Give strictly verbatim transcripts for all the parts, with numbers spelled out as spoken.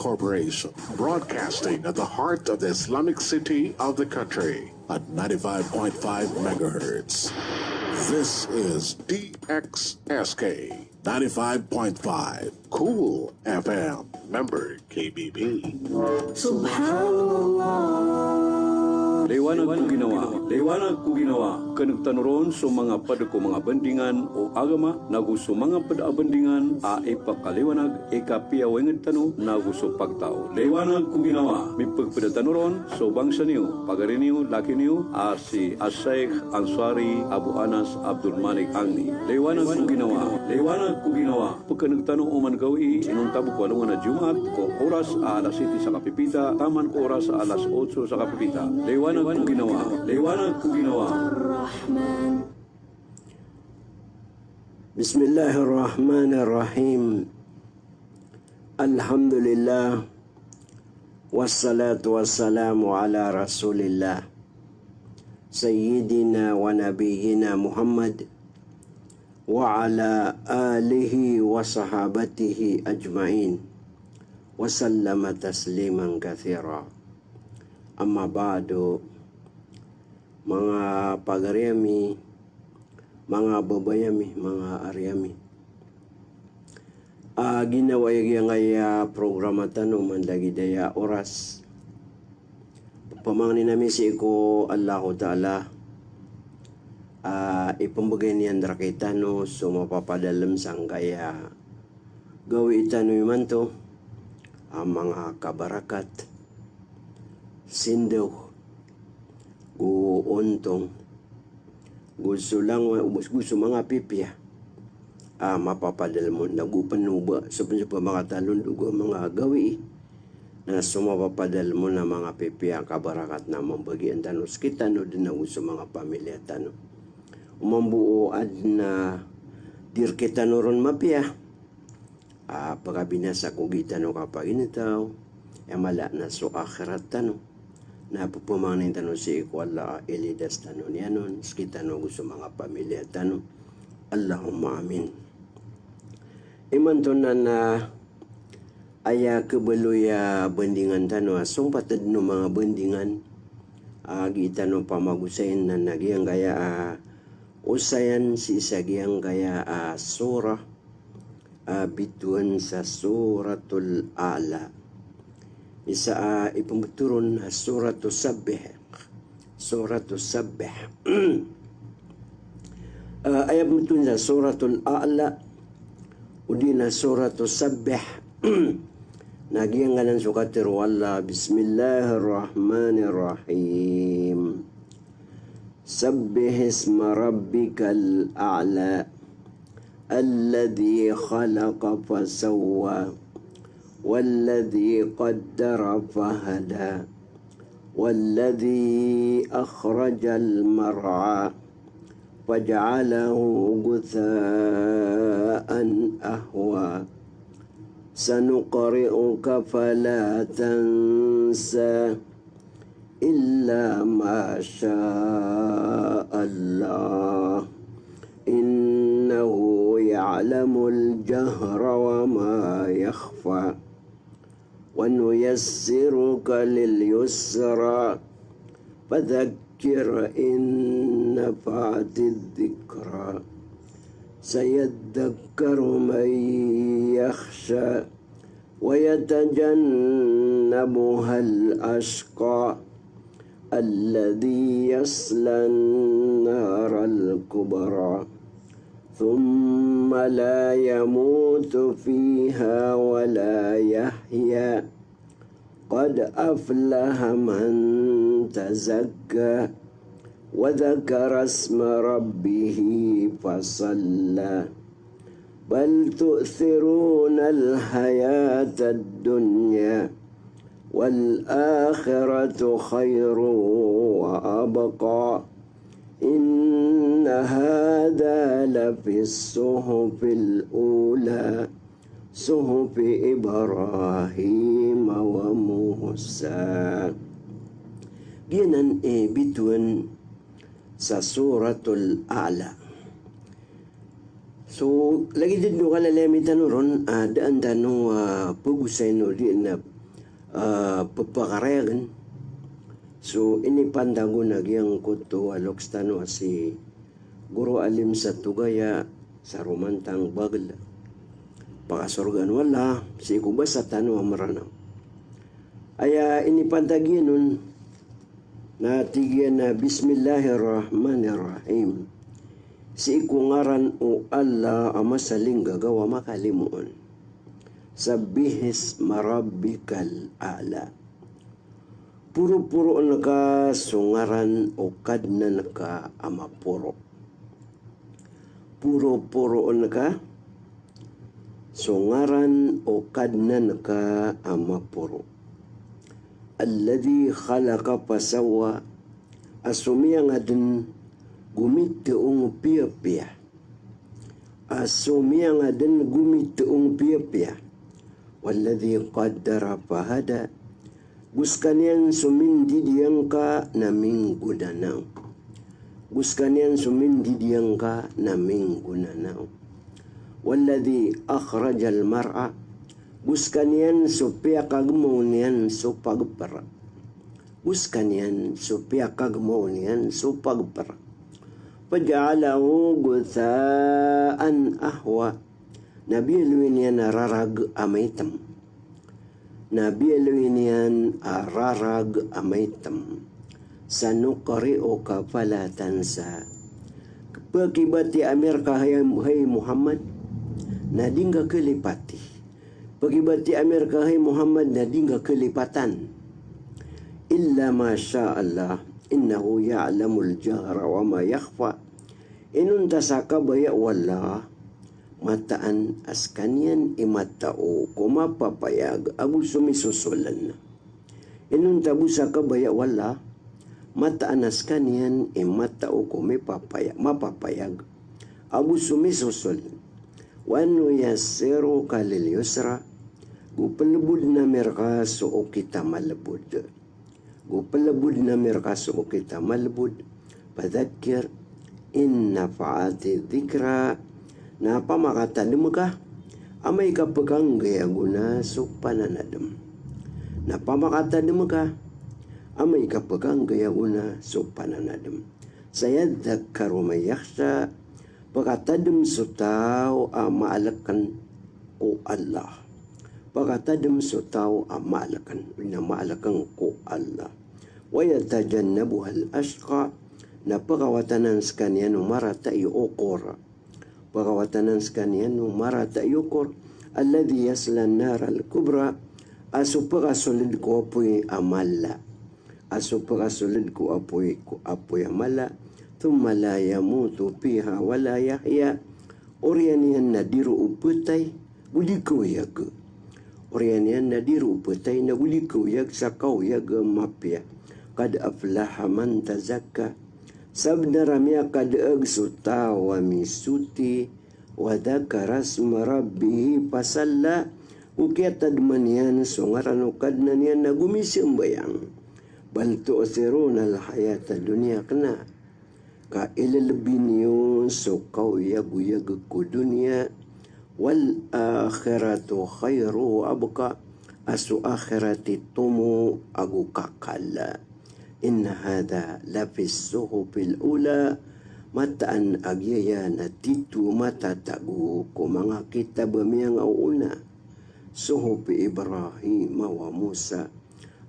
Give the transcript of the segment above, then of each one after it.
Corporation, broadcasting at the heart of the Islamic city of the country at ninety-five point five megahertz. This is D X S K, ninety-five point five Cool F M, member K B P. Subhanallah. Liwanag ko ginawa, liwanag ko ginawa. Keneg tano ron so manga ped ko manga bandingan o agama, nago so manga ped a bandingan a ipakaliwanag, ikapiya o inged tano, nago so pagtaw. Liwanag ko ginawa, mipegpeda tano ron so bangsa niyo, pagari niyo, laki niyo, a si Asheikh Ansari Abu Anas Abdul Malik Angni. Liwanag ko ginawa, liwanag ko ginawa. Pekeneg tano oman gawii inonta bo ko alongan a Jumaat ko oras a alas siyete sa kapipita, taman ko oras a alas otso sa kapipita. Liwanag ko ginawa, liwanag ko ginawa. Bismillahirrahmanirrahim. Alhamdulillah. Wassalatu wassalamu ala Rasulillah, Sayyidina wa Nabiyyina Muhammad, wa ala alihi wa sahabatihi ajma'in, wa sallama tasliman kathira. Amma ba'du, manga pagari ami, manga babay ami, manga ari ami. A, ginawa aya giyangkaya programa tano man lagid aya oras. Pamangnin ami sii ko Allahu Ta'ala a ipembegay niyan rekitano so mapapadalem sangkaya gawii tano imanto a manga kabarakat, sindaw, go ontong, go so langon, go so manga pipiya a mapapadalem on, nago pen o ba so pen so pamakatalondog a manga gawii na so mapapadalem on a manga pipiya a kabarakat na mambagian tano sekitano den ago so manga pamilya tano. O mambo o aden a di rekitano ron mapiya a pekabinasa ko gitano kapaginetaw, aya mala na so akhirat tano. Na pepamangnin tano sii ko Allah a ilidas tano niyan on, sekitano ago so manga pamilya tano. Allahumma amin. Imanto na, na aya kebaloy a bandingan tano a sompat den o manga bandingan a gii tano pamagosayin na, na giyangkaya a osayan sii sa giyangkaya a surah a bitowan sa Suratul A'la. Isa a ipembetowan a Suratus Sabbih. Suratus Sabbih. A, aya pembetowan sa Suratul A'la, odi na Suratus Sabbih. Na giyangkanan so katero o Allah, Bismillahirrahmanirrahim. Sabbih isma rabbikal a'la. Alladhi khalaqa fasawwa. Walladhi qaddara fahada. Walladhi akhrajal mar'a. Faja'alahu ghutha'an ahwa. Sanuqri'uka fala tansa. Illa ma sha Allah. Innahu ya'lamul jahra wa ma yakhfa. Wa nuyassiruka lil yusra. Fadhakkir in nafa'atidh dhikra. Sayadhakkaru man yakhsha. Wa yatajannabuhal ashqa. Alladhi yaslan naral kubra. Thumma la yamutu fiha wa la yahya. Qad aflaha man tazakka. Wa dhakara isma rabbihi fasalla. Bal tu'thirunal hayatad dunya. Wal akhiratu khairun wa abqa. Inna hadha lafis suhufil ula. Suhufi Ibrahim wa Musa. Giyanan i bitowan sa Suratul A'la. So, lagid den o kalalayamin tano ron, a, daan tano a pagosayin o di na ah, pepakarayagen. So, inipantagon a giyangkoto a loks tano a si Guru Alim Satugaya, sa Romantang Bagel. Pakasorgaan o Allah, sii ko basa tano a Meranaw. Aya inipantag iyan on, na tig iyan a, "Bismillahir Rahmanir Rahim." Sii ko ngaran o Allah a masalinggagaw a makalimoon. "Sabbih isma rabbikal a'la." Poroporoon ka so ngaran o Kadnan ka a maporo. Poroporoon ka so ngaran o Kadnan ka a maporo. "Alladhi khalaqa fasawwa." A so miyangaden go miteong piyapiya. A so miyangaden go miteong piyapiya. "Walladhi qaddara fahada." Go sekaniyan so mindidiyangka na minggonanaw. Go sekaniyan so mindidiyangka na minggonanaw. "Walladhi akhrajal mar'a." Go sekaniyan so piyakagemaw niyan so pageper. Go sekaniyan so piyakagemaw niyan so pageper. "Faja'alahu ghutha'an ahwa." Na biyaloy niyan a rarag a maitem. Na biyaloy niyan a rarag a maitem. "Sanuqri'uka fala tansa." Pekibatiya ami reka, hay, hay Muhammad, na di ngka kelipati. Pekibatiya ami reka, hay Muhammad, na di ngka kelipatan. "Illa ma sha Allah, innahu ya'lamul jahra wa ma yakhfa." Inonta sa kabaya o Allah, mataan a sekaniyan i matao ko mapapayag ago so misosolen. Inonta bo sa kabaya o Allah, mataan a sekaniyan i matao ko mipapaya-, mapapayag ago so misosolen. "Wa nuyassiruka lil yusra." Go pelebod na ami reka so okit a malebod. Go pelebod na ami reka so okit a malebod. "Fadhakkir in nafa'ati dhikra." Na pamakatadem ka, amay ka pekanggay a gona so pananadem. Na pamakatadem ka, amay ka pekanggay a gona so pananadem. "Sayadhakkaru man yakhsha." Pekatadem so taw a maaleken ko Allah. Pekatadem so taw a maaleken, na maaleken ko Allah. "Wa yatajannabuhal ashqa." Na pekawatanan sekaniyan o marata i okor. Pekawatanan sekaniyan o marata i okor. "Alladhi yaslan naral kubra." A so pekasoled ko apoy a mala. A so pekasoled ko apoy, ko apoy a mala. "Thumma la yamutu fiha wa la yahya." Oriyan iyan na di roo petay, go di kaoyag. Oriyan iyan na di roo petay, na go di kaoyag sa kaoyag a mapiya. "Qad aflaha man tazakka." Sabenar a miyakadaag so taw a misoti. "Wa dhakara isma rabbihi fasalla." Go kiyatademan iyan so ngaran o Kadnan iyan na go misambayang. "Bal tu'thirunal hayatad dunya." Kena ka ilelebi niyo so kaoyagoyag ko doniya. "Wal akhiratu khairun wa abqa." A so akhirat i tomo ago kakal. "Inna hadha lafis suhufil ula." Mataan a giyaya na tito matatago ko manga kitab a miyangaoona. "Suhufi Ibrahima wa Musa."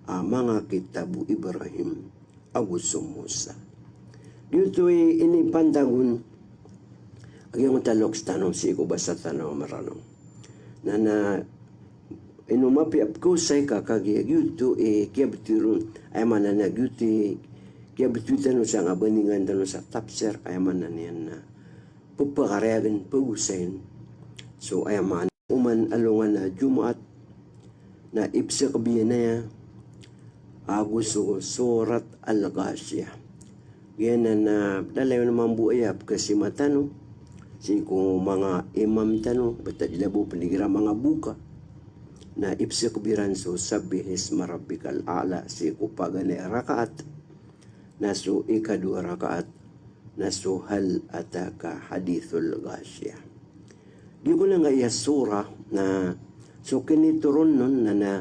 A manga kitab o Ibrahim ago so Musa. Giyoto i inipantagon a giyangkoto a loks tano sii ko basa tano a Meranaw. Na, na ino mapiya a pekosay ka kagiya giyoto i kiyabetowi ron, aya maana niyan giyoto i kiyabetowi tano sa ngabandingan tano sa tafsir, aya maana niyan na pepakarayagen, pegosayen. So aya maana oman alongan a Jumaat na ipsekbi iyan aya ago so Surat Al-Ghashiyah. Giyanan na dalay on mambo aya pekasima tano sii ko manga imam tano, bata di labo pen igira manga boka. Na ipsekbi iran so Sabbih isma rabbikal a'la sii ko paganay a rakaat. Na so ikadowa a rakaat na so Hal ataka hadithul ghashiyah. Giyoto na angkaya surah na so kinitoron on na, na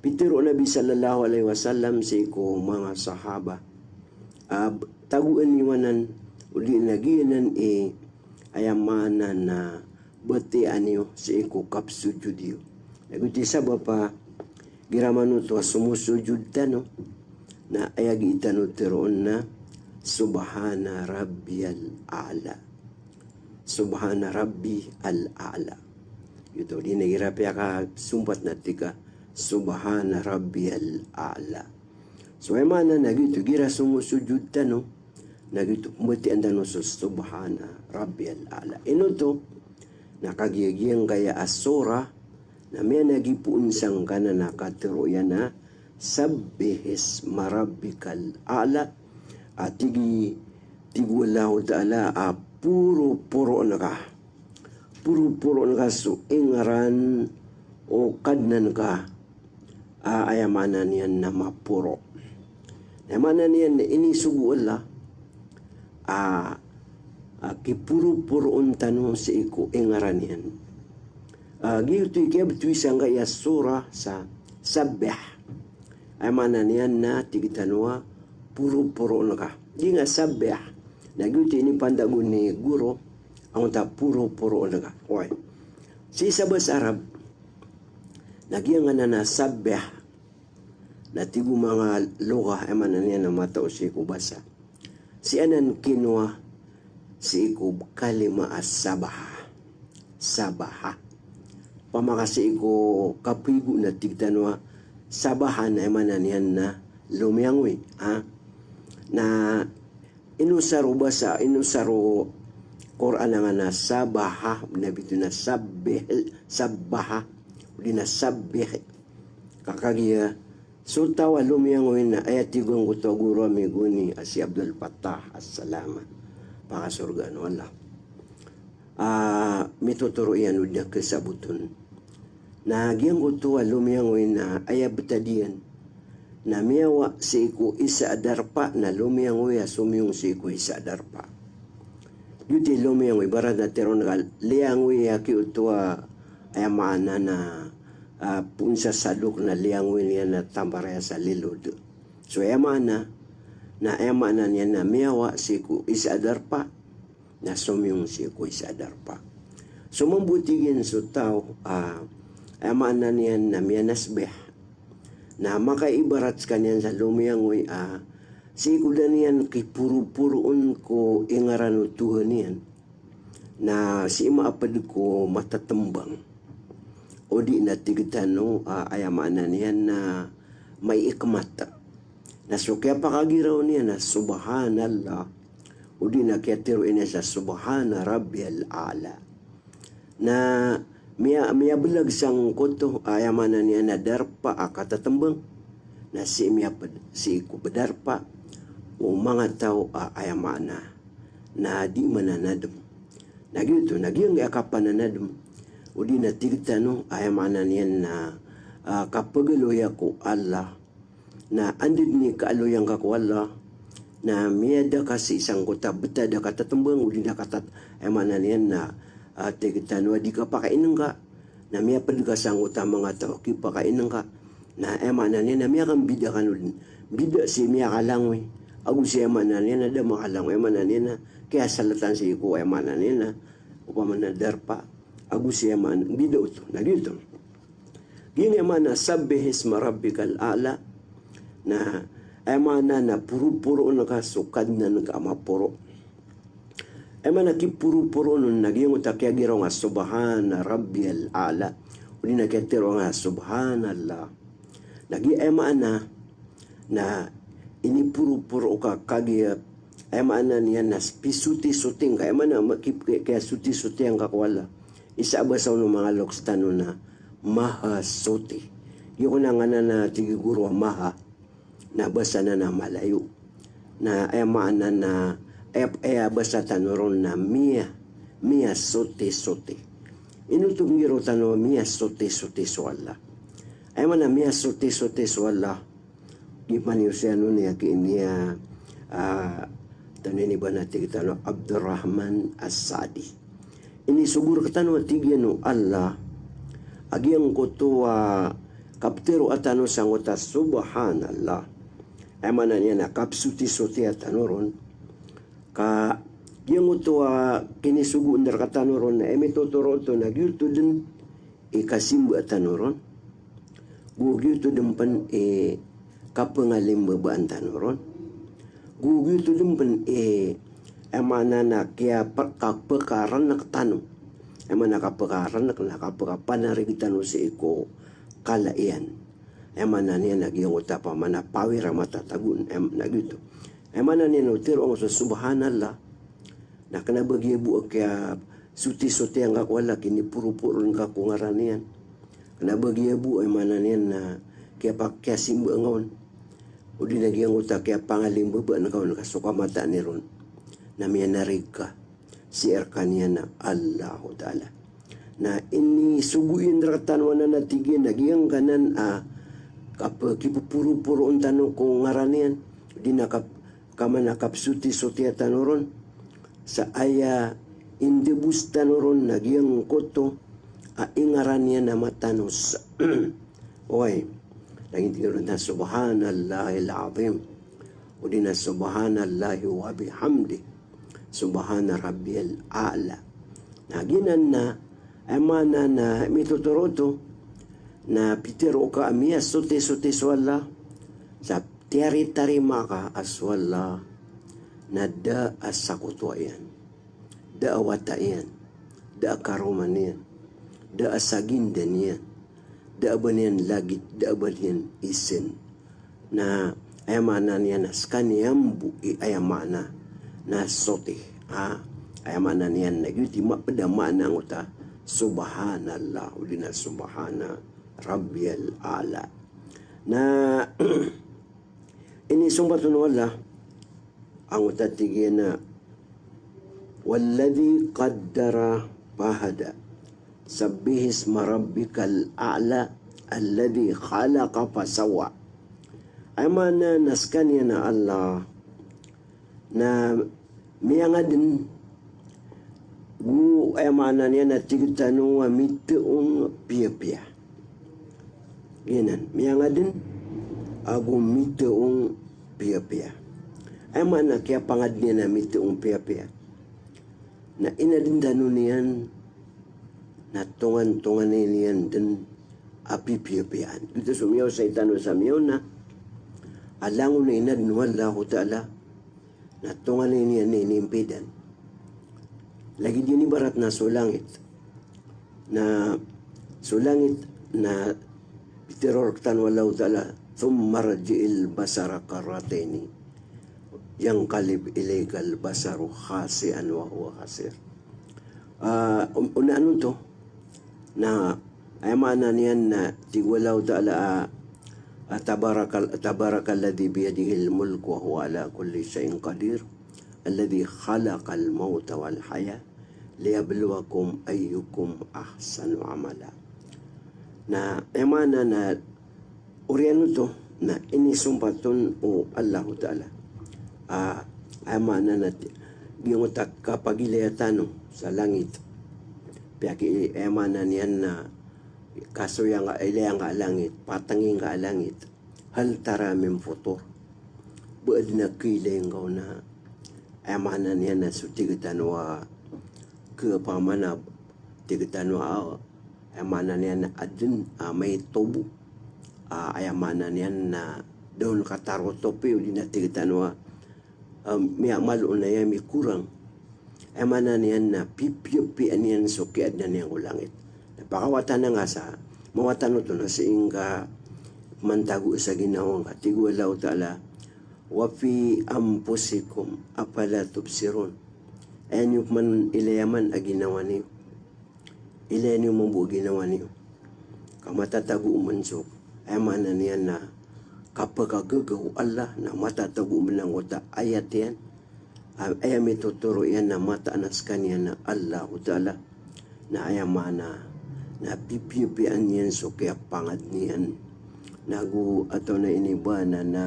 Pitharo o Nabi sallallahu alaihi wasallam sii ko manga sahaba a tagoan iyo anan, odi na giyanan i aya maana na batiyaa niyo sii ko kapsojod iyo. Na giyoto i sabap a igira man oto a somosojod tano, na aya gii tano tharoon na subhana rabbiyal a'la. Subhana rabbiyal a'la. Giyoto, di na igira piyakasompat na tig ka subhana rabbiyal a'la. So aya maana na giyoto, igira somosojod tano, na giyoto pmbatiyaan tano so subhana rabbiyal a'la. Ino oto? Na kagiya giyangkaya a surah na miyanagi poon sangkanan a katharo iyan a sabbih isma rabbikal a'la. A tig i, tig o Allahu Ta'ala a poroporoon ka. Poroporoon ka so ingaran o Kadnan ka. A, aya maana niyan na maporo. Aya maana niyan na inisogo o Allah a, a, kiporoporoon tano sii ko ingaran iyan. A, giyoto i kiyabtowi sangkaya surah sa Sabbih. Aya maana niyan na tig tano a poroporoon ka. Giya nga Sabbih na giyoto i inipandagon i goro angkoto a poroporoon ka. Oway. Sii sa basa Arab, na giyangkanan a sabbih na tig o manga lugha, aya maana niyan na matao sii ko basa, sii anan kinowa sii ko kalima a sabaha. Sabaha. Opama ka sii ko kapigo na tig tano a sabaha na aya maana niyan na lomiyangoy, ha? Na inosar o basa, inosar o Qur'an angkanan a sabaha, na bitoon a sabbih, sabbaha, odi na sabbih. Ka kagiya so taw a lomiyangoy na aya tig angkoto a goro ami gowani a si Abdul Fattah As-Salama, pakasorgaan o Allah, a mitotoro iyan odi na kasaboton. Na giyangkoto a lomiyangoy na aya btad iyan na miyawa sii ko isa a darpa na lomiyangoy a somiyong sii ko isa a darpa. Giyoto i lomiyangoy, ibarat na tharoon ka liyangoy a giyoto a, aya maana na, a, poon sa sadok na liyangoy niyan na tambaraya sa lilod. So aya maana na, aya maana niyan na miyawa sii ko isa a darpa na somiyong sii ko isa a darpa. So mambo tig iyan so taw a, aya maana niyan na miyanasbih, na makaibarat skaniyan sa lomiyangoy a sii ko da niyan kiporoporoon ko ingaran o Tuhan iyan na sii maapd ko matatmbang. Odi na tig tano a, aya maana niyan na maikmat. Na so kiyapakagiraw niyan na subhanallah. Odi na kiyatharoa niyan sa subhana rabbiyal a'la. Na miya, miyablag sangkoto, aya maana niyan na darpa a katatmbang. Na sii miyapd, sii ko pdarpa o manga taw a, aya maana na di mananadm. Na giyoto, na giyangkaya kapananadm, odi na tig tano, aya maana niyan na, a, kapagaloya ko Allah. Na anda dn i kaaloya ngka ko Allah, na miyada ka sii sangkoto a btad a katatmbang, odi na katat, aya maana niyan na, a, tig tano a di kapakain ngka, na miyapd ka sangkoto a manga taw a kipakain ngka. Na aya maana niyan na miyakambida kano dn. Bida sii miyakalangoy. Ago sii aya maana niyan na da makalangoy. Aya maana niyan na kiyasaltan sii ko, aya maana niyan na opama na darpa. Ago sii aya maana, bida oto. Na giyoto. Giya aya maana sabbih isma rabbikal a'la. Na aya maana na poroporoon ka so Kadnan ka a maporo. Aya maana kiporoporoon on na giyangkoto a kiyagiraw nga subhana rabbiyal a'la. Odi na kiyatharoa nga subhanallah. Na giya aya maana na iniporoporo ka kagiya, aya maana niyan na pisotisoting ka, aya maana ma-, ki-, ki-, kiyasotisotiyan ka ko Allah. Isa a basa on o manga loks tano na mahasuti. Giyoto na nganan a tig i goro a maha na basa anan a Malayo. Na aya maana na, aya, aya basa tano ron na miya, miyasotisoting. Ino oto pnggiraw tano a miyasotisoting so Allah? Aya maana miyasotisoting so Allah, giya paniyosayan on i aki niya, a, tano ini ba na tig tano Abdurrahman As-Sa'di. Inisogo rktano a tig iyan o Allah a giyangkoto a kaptharoa tano sangkoto a subhanallah. Aya maana niyan na kapsotisotiya tano ron. Ka giyangkoto a kinisogoon rktano ron na aya mitotoro oto na giyoto dn i kasimbaa tano ron. Go giyoto dn pn i kapangalimbabaan tano ron. Go giyoto dn pn i, aya maana na kiyapa-, kapakarank tano. Aya maana kapakarank na kapakapanarig tano sii ko kala iyan. Aya maana niyan na giyangkoto a pamana pawira matatago, em, na giyoto. Aya maana niyan na o tharoa ngka so subhanallah. Na kna ba giya bo a kiyasotisotiya ngka ko Allah, kiniporoporo ngka ko ngaran iyan. Kna ba giya bo, aya maana niyan na kiyapa-, kiyasimbaa ngka on. O di na giyangkoto a kiyapangalimbabaan ngka on ka so kamataan iron na miyanarig ka sii rkaniyan a Allahu Ta'ala. Na inisogo iyan rktano anan a tig iyan a giyangkanan a kapkipoporoporoon tano ko ngaran iyan, o di na kap-, ka maana kapsotisotiya tano ron, sa aya indabos tano ron na giyangkoto a ingaran iyan a matanos. Oway, lagid iyan ron na subhanallahil azim. O di na subhanallahi wa bihamdih. Subhana rabbiyal a'la. Na giyanan na, aya maana na mitotoro oto, na pitharo ka a miyasotisoti so Allah, sa tiyaritarima ka a so Allah na da a sakotoa iyan, da a wata iyan, da a karoma niyan, da a saginda niyan, da a ba niyan lagid, da a ba niyan isn. Na aya maana niyan na skaniyan bo i aya maana na soti. Ha? Aya maana niyan na giyoto i mapd a maana angkoto a subhanallah, o di na subhana rabbiyal a'la. Na inisompat on o Allah angkoto a tig iyan a, "Walladhi qaddara fahada. Sabbihisma rabbikal a'la. Alladhi khalaqa fasawwa." Aya maana na skaniyan a Allah na miyangadn, go aya maana niyan na tig tano a mitaong piyapiya. Giyanan, miyangadn ago mitaong piyapiya. Aya maana kiyapangadn iyan a mitaong piyapiya na inadn tano niyan na tongantonganay niyan dn a pipiyapiyaan. Giyoto so miyaosay tano sa miyaona a langon a inadn o Allahu Ta'ala na tonganay niyan na inimpidan. Lagid iyan ibarat na so langit. Na so langit na pitharo rktano o Allahu Ta'ala, "Thumma rji'il basara karratayn yanqalib ilaykal basaru khasi'an wa huwa hasir." Ah, on-, onaan oto, na aya maana niyan na tig o Allahu Ta'ala a, a, tabarakal-, "Tabarakalladhi biyadihil mulku wa huwa ala kulli shay'in qadir, alladhi khalaqal mawta wal hayata liyabluwakum ayyukum ahsanu amala." Na aya maana na oriyan oto na inisompat on o Allahu Ta'ala. Ah, aya maana na ti-, giyangkoto a kapagilaya tano sa langit. Piyaki, aya maana niyan na kasoya ngka, ilaya ngka a langit, patngi ngka a langit. Hal tara min futur. Ba adn a kiilay ngka on a, aya maana niyan na so tig tano a, kepamana tig tano a, aya maana niyan na adn a maito bo. A, aya maana niyan na da on katarotop i, o di na tig tano a, a, miyamalo on a aya mikorang. Aya maana niyan na pipiyapiyaan iyan so kiyaadna niyan ko langit. Na pakawatan angka sa, mawatan oto na sii ngka mantago sa ginawa ngka. Tig o Allahu Ta'ala, "Wa fi anfusikum afala tubsirun." Aya niyo pman ilaya man a ginawa niyo. Ilaya niyo mambo a ginawa niyo. Ka matatago man so, aya maana niyan na kapakagaga o Allah, na matatago man angkoto a ayat iyan. A-, aya mitotoro iyan na mataan a skaniyan a Allahu Ta'ala. Na aya maana na pipiyapiyaan iyan so kiyapangadn iyan. Nago ato na iniba na, na,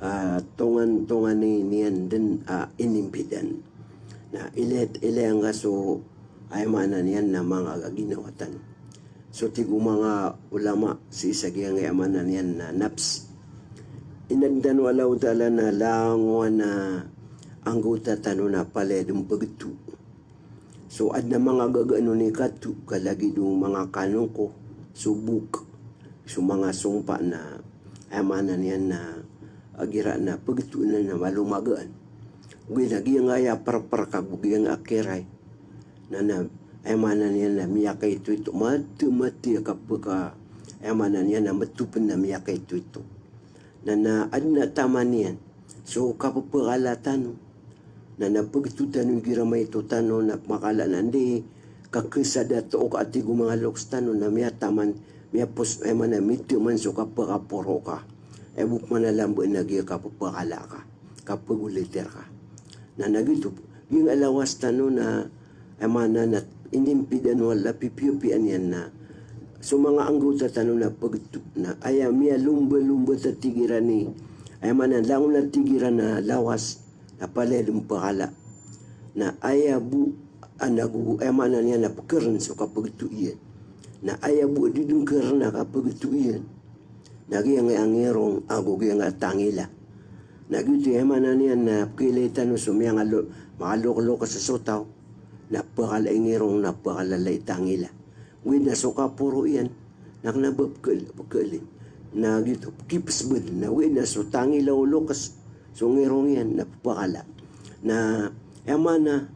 ah, tongantonganay niyan dn a inimpidan. Na ilaya, ilaya ngka so, aya maana niyan na manga ginawa tano. So tig o manga ulama sii sa giyangkai a maana niyan na nafs. Inadn tano o Allahu Ta'ala na langowan a anggawta tano na palaya dn pagto. So adn a manga gagaan o nikato ka lagid o manga kanoko, so bok, so manga sompa na aya maana niyan na igira na pagto na na malo magaan. Ogaid na giyangkaya parpar ka go giyangkaya kiray. Na, na, aya maana niyan na miyakaitoito, mati, mati a kapaka, aya maana niyan na matopen na miyakaitoito. Na, na, adn a taman iyan. So, kapepekala tano. Na, na, pegto tano igira maito tano, na makala na ndi, kakesada to ka ati go manga loks tano, na miyataman, miyapos, aya maana, miteman so kapekaporo ka. Aya bo pman a lamba na giya kapepekala ka. Kapegoliter ka. Na, na giyoto, giyangkai a lawas tano na, aya maana na inimpidan o Allah, pipiyapiya niyan na. So manga anggawta tano na pagto, na aya miyalombalomba ta tig iran i, aya maana langon a tig iran a lawas, na palaya dn pekala. Na aya bo a nago, aya maana niyan na pekeren so kapagto iyan. Na aya bo a di dn keren a kapagto iyan. Na giyangkai a ngirong ago giyangkai a tangila. Na giyoto i aya maana niyan na pekiilay tano so miyangalo, manga loklokes so taw. Na pekala i ngirong, na pekala i tangila. Ogaid na so kaporo iyan, na kena ba pekel-, pekelin. Na giyoto, kipesbed. Na ogaid na so tangila o lokes, so ngirong iyan, na pekala. Na, aya maana,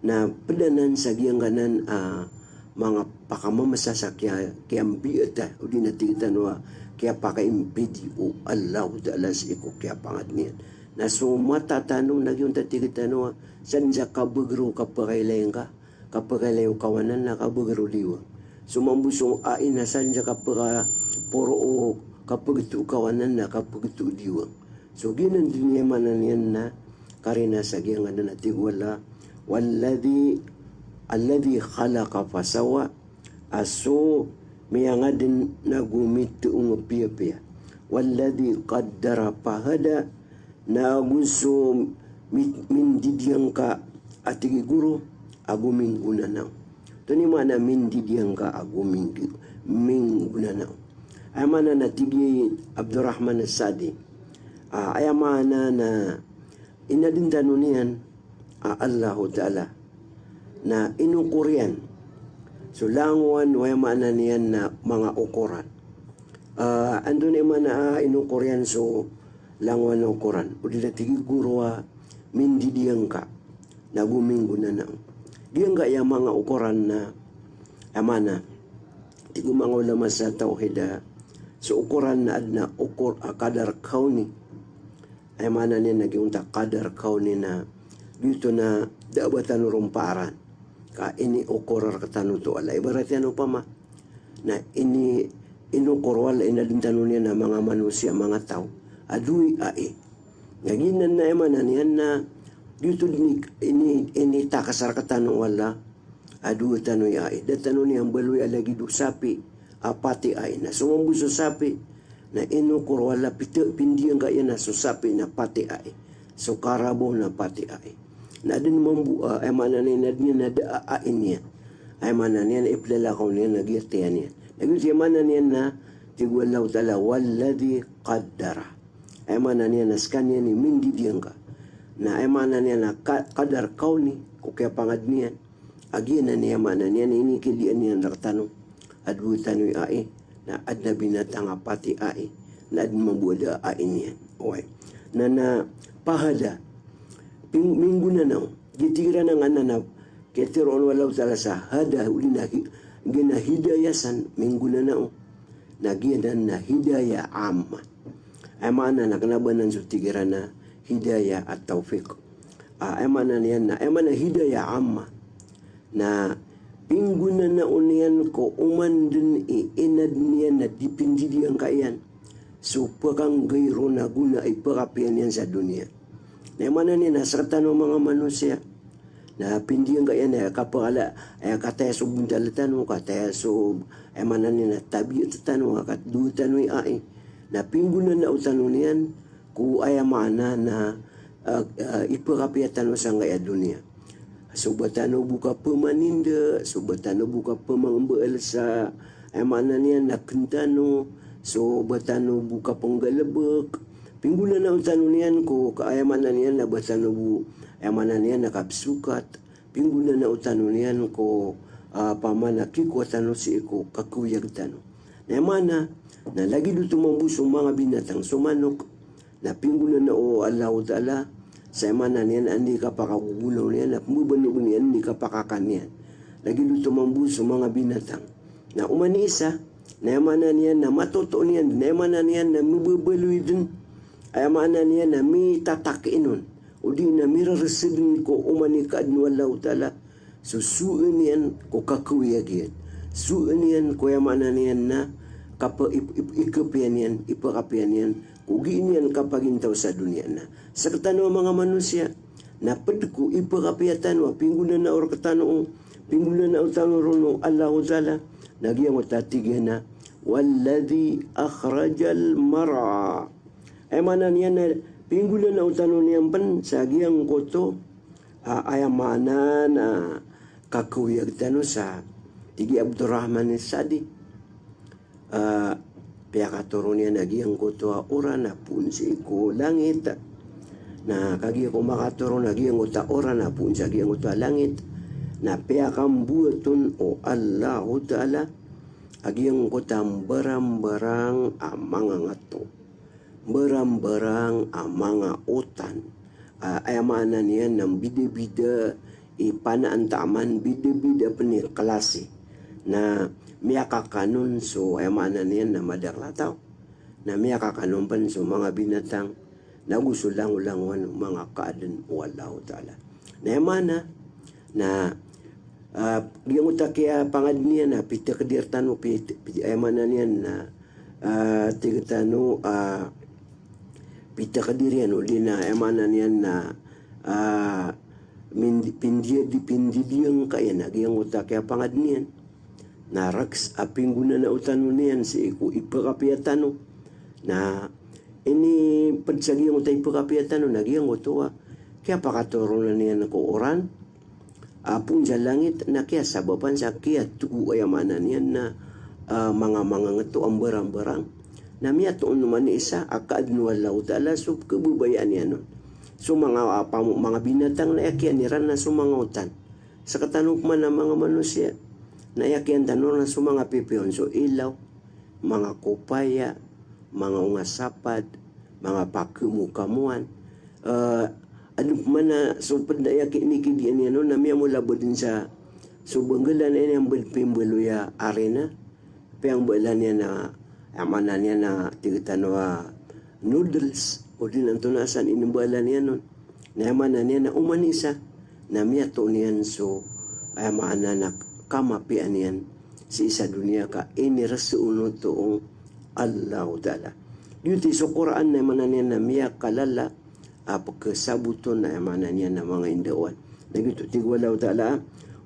na ped anan sa giyangkanan a manga pakamemesa sa kiya, kiyambiata, odi na tig tano a kiyapakaimpidi o Allahu Ta'ala sii ko kiyapangadn iyan. Na so mata tano, na giyonta tig tano a, san sa kabeger o kapekailay ngka, kapekailay o kawanan na kabeger o diwang. So mambo so ai na san sa kapekaporo o kapegto o kawanan na kapegto o diwang. So giyanan dn i aya maana niyan na karina sa giyangkanan a tig o Allah, walladhi, alladhi khalaqa fasawwa, a so miyangadn na go miteong a piyapiya. Walladhi qaddara fahada, na go so mi-, mindidiyangka a tig i goro, ago minggonanaw. Antonaa i maana mindidiyangka ago minggi-, minggonanaw. Aya maana na tig i Abdurrahman As-Sa'di. Ah, aya maana na inadn tano niyan a Allahu Ta'ala na inokor iyan so langowan o aya maana niyan na manga okoran. Ah, antonaa i maana a inokor iyan so langowan a okoran? Odi na tig i goro a mindidiyangka na go minggonanaw. Giyangkaya manga okoran na aya maana, tig o manga ulama sa tawhid a so okoran na adn a okor a qadar kawni. Aya maana niyan na giyonta qadar kawni na giyoto na da a ba tano ron paran. Ka iniokor rektano oto o Allah. Ibarat iyan opama na ini, inokor o Allah, inadn tano niyan a manga manosiya, manga taw a dowa i ai. Na giyanan na aya maana niyan na giyoto dn i ini, initakas rektano o Allah a dowa tano i ai. Da tano niyan baloya lagid o sapi a pat i ai. Na so mambo so sapi na inokor o Allah, pita-, pindiyangka iyan a so sapi na pat i ai. So karabaw na pat i ai. Na adn mambo, ah, aya maana niyan na adn iyan a da a ai niyan. Aya maana niyan na iplalakaw niyan a giya tiyan iyan. Na giyoto i aya maana niyan na tig o Allahu Ta'ala, walladhi qaddara. Aya maana niyan na sekaniyan i mindidiyangka. Na aya maana niyan na ka-, qadar kawni ko kiyapangadn iyan. A giyanan i aya maana niyan, inikiliyaan iyan rektano a dowa tano i ai, na adn a binatang a pat i ai, na adn mambo a da a ai niyan. Oway. Na, na fahada, ping-, minggonanaw. Giya tig iran a nganan a kiyatharoa o Allahu Ta'ala sa hada, odi na hi-, giya na hidayah san, minggonanaw. Na giyanan na hidayah ammah. Aya maana na kena ba anan so tig iran a hidayah at-tawfiq. Ah, aya maana niyan na, aya maana hidayah ammah na pinggonanao niyan ko oman dn i inadn iyan a di pindidiyangka iyan so pekanggairo na gona a ipekapiya niyan sa doniya. Na aya maana niyan na sektano a manga manosiya na pindiyangka iyan a kapekala, aya kataya so bontal tano, kataya so, aya maana niyan na tabiat tano, a kadowa tano i ai. Na pinggonanao tano niyan ko aya maana na, ah, ah, ipekapiya tano sangkaya doniya. So ba tano bo kapemaninda, so ba tano bo kapemangbaal sa aya maana niyan na kn tano, so ba tano bo kapnggalbk. Pinggonanao tano niyan ko ka-, aya maana niyan na ba tano bo, aya maana niyan na kapzokat. Pinggonanao tano niyan ko, ah, pamana kikowa tano sii ko kakawiyag tano. Na aya maana, na lagid oto mambo so manga binatang, so manok, na pinggonanao o Allahu Ta'ala, sa aya maana niyan na anda i kapakagogonaw niyan, na pmbabanog iyan i kapakakan iyan. Lagid oto mambo so manga binatang. Na oman i isa, na aya maana niyan na matoto niyan, na aya maana niyan na mbabaloy dn, aya maana niyan na mitatak inon, odi na mirarasa dn ko oman i kaadn o Allahu Ta'ala, so sowaan iyan ko kakawiyag iyan. Sowaan iyan ko aya maana niyan na kapa-, ip-, ip-, ikapiya niyan, ipakapiya niyan, ko gii niyan kapagintaw sa doniya na. Sktano a manga manosiya, na pd ko ipakapiya tano a pinggonanao rktano, pinggonanao tano ron o Allahu Ta'ala, na giyangkoto a tig iyan a, "Walladhi akhrajal mar'a." Aya maana niyan na pinggonanao tano niyan pn sa giyangkoto, ah, aya maana na kakawiyag tano sa tig i Abdurrahman As-Sa'di. Ah, piyakatoron iyan a giyangkoto a oran a poon sii ko langit. Na kagiya ko makatoron a giyangkoto a oran a poon sa giyangkoto a langit, na piyakambowaton o Allahu Ta'ala a giyangkoto a mbarambarang a manga ngato, mbarambarang a manga otan. Ah, aya maana niyan na mbidabida i panaan taman, mbidabida pn i klasi. Na miyakakan on so, aya maana niyan na madakl a taw. Na miyakakan on pn so manga binatang. Na go so langolangowan o manga kaadn o Allahu Ta'ala. Na aya maana na, ah, giyangkoto a kiyapangadn iyan a pitakdir tano, pit-, pit-, aya maana niyan na, ah, tig tano, ah, pitakdir iyan, odi na aya maana niyan na, ah, mind-, pindiyadi-, pindidiyangka iyan a giyangkoto a kiyapangadn iyan. Na rks a pinggonanao tano niyan sii ko ipakapiya tano. Na inipd sa giyangkoto a ipakapiya tano na giyangkoto a kiyapakatoronan iyan ko oran a poon sa langit, na kiyasabapan sa kiyatogo, aya maana niyan na, ah, manga, manga ngato a mbarambarang. Na miyatoon oman i isa a kaadn o Allahu Ta'ala so kababayaan iyan on. So manga, ah, pamo-, manga binatang na iyakiyan iran na so manga otan. Sktano pman a manga manosiya, na iyakiyan tano na so manga pipiya on so ilaw, manga kopaya, manga onga sapad, manga pakemokamoan. Eh, adn pman a so pd a iyaki-, inikidiyan iyan on na miyamola bo dn sa so banggalan a ini a mbd pimbaloy a arena. Piyambalan iyan a, aya maana niyan na tig tano a noodles, odi na antonaa san inimbalan iyan on. Na aya maana niyan na oman i isa, na miyatoon iyan so, aya maana na kamapiyaan iyan sii sa doniya ka inirasa on oto o Allahu Ta'ala. Giyoto i so Qur'an na aya maana niyan na miyakalala a pkhasaboton, aya maana niyan na manga indaowan. Na giyoto tig o Allahu Ta'ala,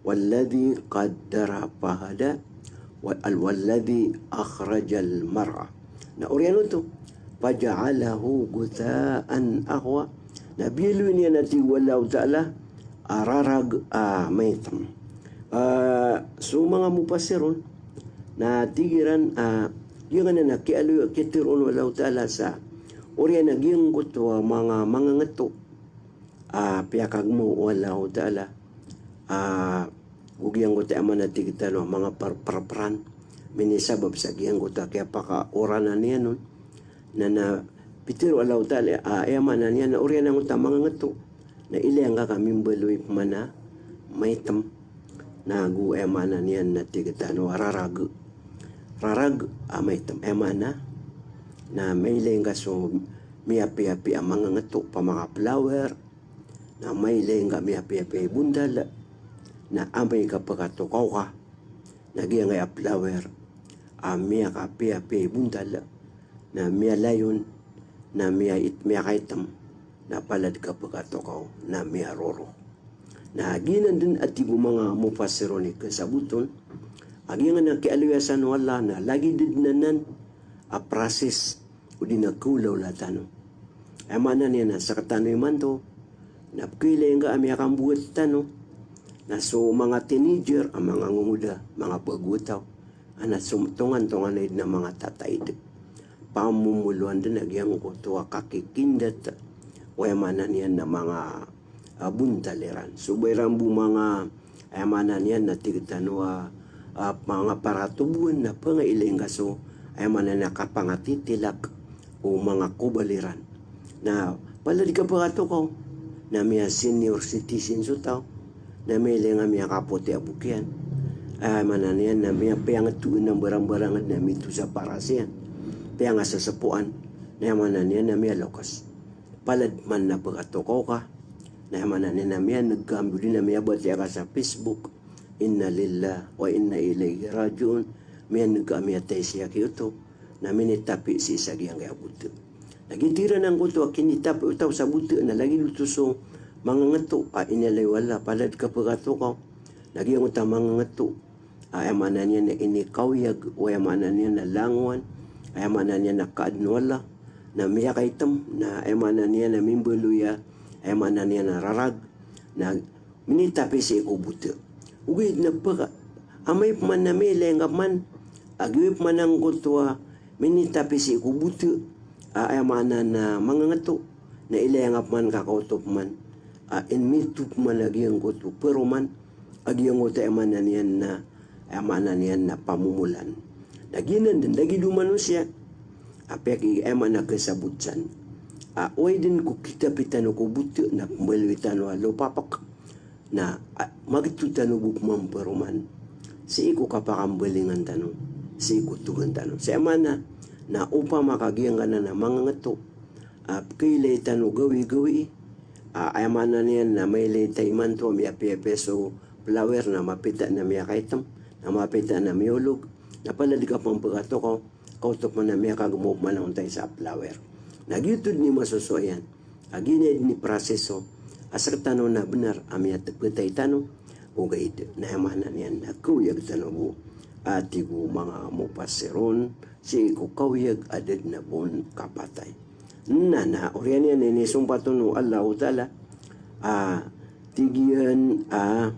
"Walladhi qaddara fahada, wa-, al-, walladhi akhrajal mar'a." Na oriyan oto, "Faja'alahu ghutha'an ahwa." Na biyaloy niyan a tig o Allahu Ta'ala a rarag a maitm. Ah, so manga mufassirun na tig iran, ah, giyanan a kiyaaloy, kiyatharoon o Allahu Ta'ala sa oriyan a giyangkoto a manga, manga ngato a piyakagmaw o Allahu Ta'ala, ah, go giyangkoto a aya maana tig tano a manga par-, par-, pran. Minisabap sa giyangkoto a kiyapakaoranan iyan on. Na, na pitharo o Allahu Ta'ala, ah, aya maana niyan na oriyan angkoto a manga ngato na ilaya ngka ka mimbaloy pman a maitm. Na go aya maana niyan na tig tano a rarag. Rarag a maitm. Aya maana na mailay ngka so miyapiyapiya a manga ngato, pamanga flower. Na mailay ngka miyapiyapiya i bondal. Na amay ka pkhatokaw ka, na giyangkaya flower a miyakapiyapiya i bondal, na miyalayon, na miyait-, miyakaitm, na palad ka pkhatokaw na miyaroro. Na giyanan dn a tig o manga mufassirun i khasaboton a giyanan a kiyaaloya san o Allah na lagid dn anan a process odi na khaolaola tano. Aya maana niyan na sktano imanto na pkhailay ngka a miyakambowat tano na so manga teenager a manga ngongoda, manga bago a taw, Ana so tongantongan a id na manga tataid. Pamomoloan den a giyangkoto a kakikindat o aya maana niyan na manga, ah, bontal iran. So ba iran bo manga, aya maana niyan na tig tano a, ah, manga paratoboan na pangailaing ka so, aya maana niyan na kapangatitilak o manga kobal iran. Na palad i kapakatokaw na miya-senior citizen so taw, na miyailay nga miyakapoti a bok iyan. Aya maana niyan na miyapiyangetoon a mbarambarang na mitosa paras iyan. Piyangasesepoan, na aya maana niyan na miyalokas. Palad man na pekatokaw ka, na aya maana niyan na miyaneg ka, odi na miyabatiya ka sa Facebook, "Inna lillahi wa inna ilaihi raji'un," miyaneg ka a miyatay siya kiyoto, na minitapi sii sa giyangkaya bote. Na giyoto iran angkoto a kinitapi o taw sa bote, na lagid oto so mangangeto a inilay o Allah, palad kapekatokaw. Na giyangkoto a mangangeto a, aya maana niyan na inikawiyag o, aya maana niyan na langowan, aya maana niyan na kaadn o Allah, na miyakaitem, na aya maana niyan na mimbaloy a, aya maana niyan na rarag, na minitapi sii ko bote. Ogaid na peka, amay peman na miyailay nga peman a giyoto peman angkoto a minitapi sii ko bote, a, aya maana na mangangeto, na ilay nga peman ka kaoto peman a inmito peman a giyangkoto peroman, a giyangkoto aya maana niyan na, aya maana niyan na pamomolan. Na giyanan den lagid o manosiya a piyaki, aya maana kesabot san a oway den ko kitapi tano ko bote na pembaloy tano a lopapek, na, ah, magito tano bo peman peroman sii ko kapakambalingan tano, sii ko togan tano. Sa aya maana na opama ka giyangkanan a mangangeto a pekeilay tano gawigawii, a, aya maana niyan na mailay ta imanto a miyapiyapiya so flower na mapita na miyakaitem, na mapita na miyaolog, na palad ka peman pekatokaw, kaoto peman a miyakagemaw peman a ontay sa flower. Na giyoto den i masosowa iyan a giyanan i proseso a sektano na benar a miyatepetay tano, ogaid na aya maana niyan na kawiyag tano bo, a tig o manga mufassirun, sii ko kawiyag a da den a bon kapatay. Na, na oriyan iyan a inisompat on o Allahu Ta'ala a tig iyan a,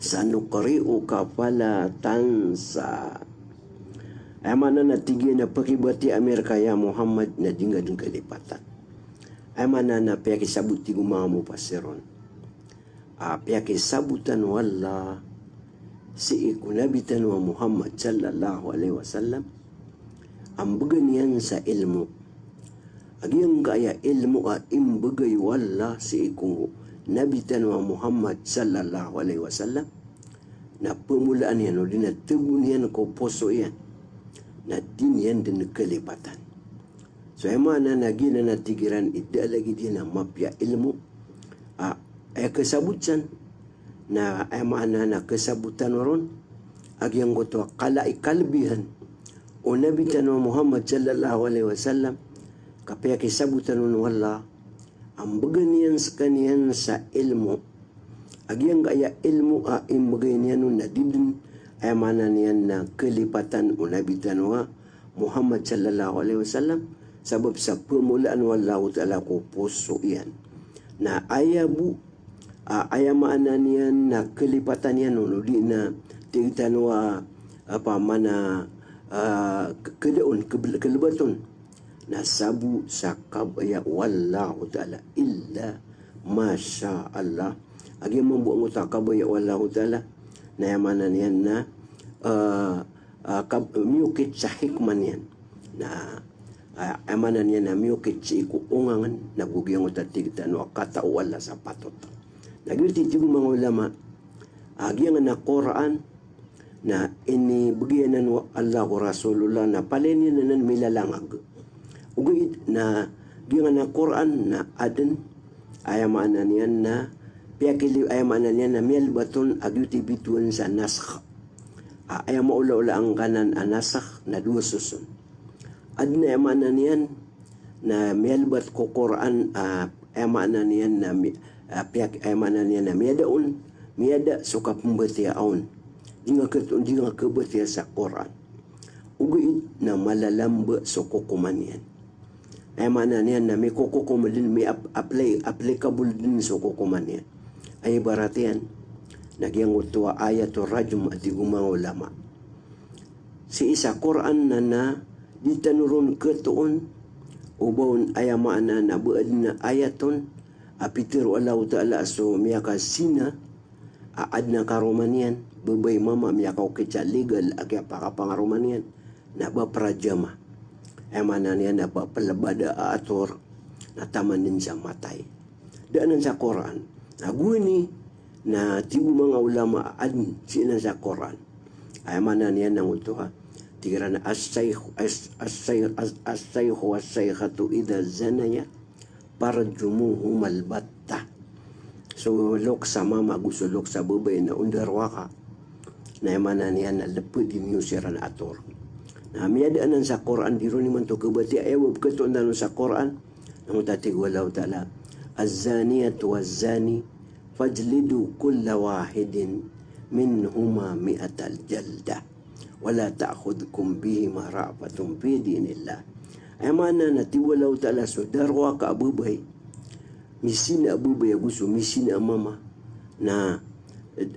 "Sanuqri'uka fala tansa." Aya maana na tig iyan a pekibatiya ami reka ya Muhammad na di nga den kalipatan. Aya maana na piyakisabot, tig o manga mufassirun, a piyakisabotan o Allah sii ko Nabi tano a Muhammad sallallahu alaihi wasallam a mbegan iyan sa ilmo. A giyangkaya ilmo a imbegay o Allah sii ko Nabi tano a Muhammad sallallahu alaihi wasallam na pemolaan iyan odi na tegon iyan ko poso iyan na di niyan den kalipatan. So aya maana na giyanan a tig iran i da a lagid iyan a mapiya ilmo a, aya kesabot san na aya maana na kesabot tano ron a giyangkoto a kala i kalebihan o Nabi tano a Muhammad sallallahu alaihi wasallam, ka piyakisabotan on o Allah a mbegan iyan sekaniyan sa ilmo. A giyangkaya ilmo a imbegay niyan on na di den, aya maana niyan na kalipatan o Nabi tano a Muhammad sallallahu alaihi wasallam, sabap sa pemolaan o Allahu Ta'ala ko poso iyan. Na aya bo, a, aya maana niyan na kalipatan iyan on, odi na tig tano a, apa, mana, a, ke-, kedaon, kebel-, kelebaton. Na sabo sa kabaya o Allahu Ta'ala, illa masha Allah. A giya mambo angkoto a kabaya o Allahu Ta'ala na aya maana niyan na, a, a, kab-, miyokit sa hikmah niyan. Na, a, aya maana niyan na miyokit sii ko ongangen na go giyangkoto a tig tano a katao o Allah sa patot. Na giyoto i tig o manga ulama a giyangan a Qur'an na inibegay anan o Allah ko Rasulullah na palaya niyan anan milalangag. Ogaid na giyangan a Qur'an na aden, aya maana niyan na piyakili-, aya maana niyan na miyalebat on a giyoto i bitowan sa nasakh. A, aya maolaola angkanan a nasakh na dowa soson. Aden a aya maana niyan na miyalebat ko Qur'an, a, aya maana niyan na mi-, a, piyak-, aya maana niyan na miyada on, miyada so kapembatiyaa on. Di nga ket-, di nga kebatiyaa sa Qur'an. Ogaid na malalamba so kokoman iyan. Aya maana niyan na mikokokom den, mi-ap-, apply, applicable den so kokoman iyan. Aya ibarat iyan na giyangkoto a ayatul rajm a tig o manga ulama sii sa Qur'an na, na di tano ron khatoon o ba on, aya maana na ba adn a ayat on a pitharo o Allahu Ta'ala a so miyakazina a adn a karoma niyan, babay mama, miyakaokit sa legal a kiyapakapangaroma niyan, na ba prajama. Aya maana niyan na ba plbada a ator, na taman dn sa matay. Da anan sa Qur'an. Na gowani na tig o manga ulama a adn sii anan sa Qur'an. Aya maana niyan na ngoto a, tig iran a, "As-shaykh, as-, as-shaykh, as-, as-shaykhu was-shaykhatu idha zanaya farjumuhumal battah." So loks a mama ago so loks a babay na o ndaroaka, na aya maana niyan na lpdi niyo siran a ator. Na miyada anan sa Qur'an, di ron imanto khabatiya, aya ba pkhatoon tano sa Qur'an, na ngoto a tig o Allahu Ta'ala, "Az-zaniyatu waz-zani fajlidu kulla wahidin minhuma mi'ata jaldah, wa la ta'khudhukum bihima ra'fatun fi dinillah." Aya maana na tig o Allahu Ta'ala, so daroaka a babay, mizina a babay ago so mizina a mama, na,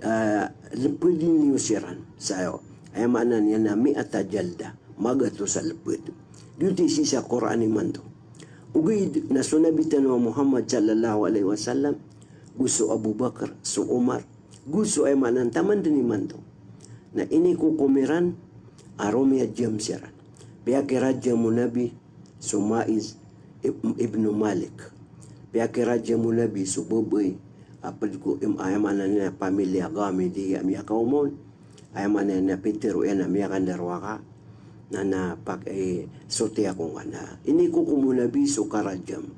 ah, lpdi niyo siran. Sa, aya maana niyan na mi'ata jaldah, magatos a lpd. Giyoto i sii sa Qur'an imanto. Ogaid na so Nabi tano a Muhammad sallallahu alaihi wasallam, go so Abu Bakar, so Umar, go so, aya maana niyan, taman dn imanto, na inikokom iran a romiyajam siran. Piyakirajam o Nabi so Ma'iz ib-, ibnu Malik. Piyakirajam o Nabi so babay a pd ko im-, aya maana niyan na pamilya Ghamidi a miyakaoma on. Aya maana niyan na pitharo iyan a miyakandaroaka, na, na pak-, eh, sotiya ko ngka na. Inikokom o Nabi so karajam,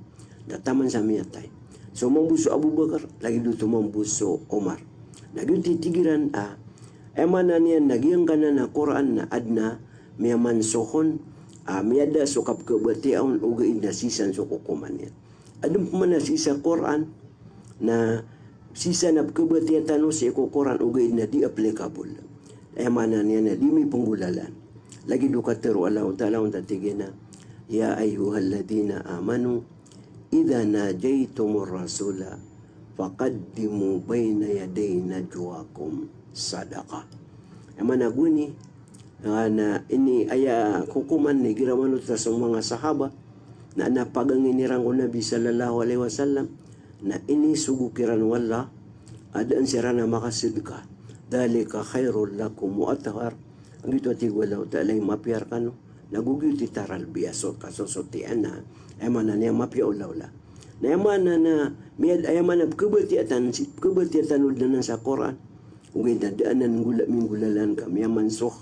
na taman sa miyatay. So mambo so Abu Bakar, lagid oto mambo so Umar. Na giyoto i tig iran a, aya maana niyan na giyangkanan a Qur'an na adn a miyamansukh on, a miyada so kapkhabatiyaa on, ogaid na sii san so kokoman iyan. Adn pman a sii sa Qur'an na sii san a pkhabatiya tano sii ko Qur'an, ogaid na di applicable. Aya maana niyan na di mipnggolalan. Lagid o katharo o Allahu Ta'ala, onta tig iyan a, "Ya ayyuhalladhina amanu idha najaytumur rasula faqaddimu bayna yaday najwakum sadaqah." Aya maana gowani, ah, na ini aya kokoman na igira manothol so manga sahaba, na, na pagangin iran ko Nabi sallallahu alaihi wasallam, na inisogo kiran o Allah a daan siran a makasadka. "Dhalika khairul lakum wa athhar." Giyoto a tig o Allahu Ta'ala i mapiya rkano. Na go giyoto i taralbi a so, kasosotiyan a, aya maana niyan, mapiya olaola. Na aya maana na, miyad-, aya maana pkhabatiya tan, si, pkhabatiya tano dn anan sa Qur'an. Ogaid na da anan nggola-, minggolalan ka miyamansukh.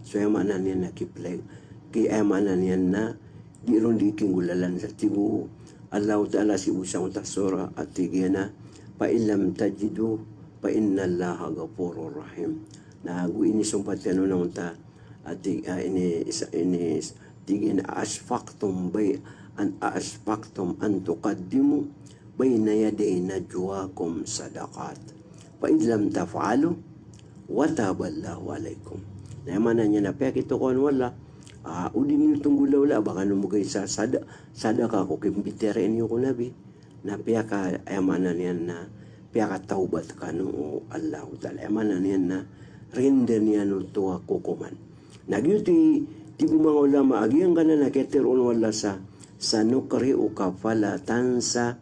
So aya maana niyan na kiplay. Ki aya maana niyan na di ron di kinggolalan sa tig o Allahu Ta'ala sii bo sangkoto a surah a tig iyan a, "Fa in lam tajidu fa innallaha ghafurur rahim." Na go inisompat iyan on a onta a tig, a ini, isa, ini, tig iyan a, "Ashfaqtum bay-, an, ashfaqtum an tuqaddimu bayna yaday najwakum sadaqat. Fa idh lam taf'alu wa taballahu alaykum." Na aya maana niyan na piyakitokawan o Allah a, o di niyo tonggolaola a ba kano mbgay sa sada-, sadaka ko kimbitiyarai niyo ko Nabi. Na piyaka, aya maana niyan na piyakatawbat kano o Allahu Ta'ala. Aya maana niyan na rinda niyan oto a kokoman. Na giyoto i tig o manga ulama a giyangkanan a kiyatharo on o Allah sa, "Sanuqri'uka fala tansa."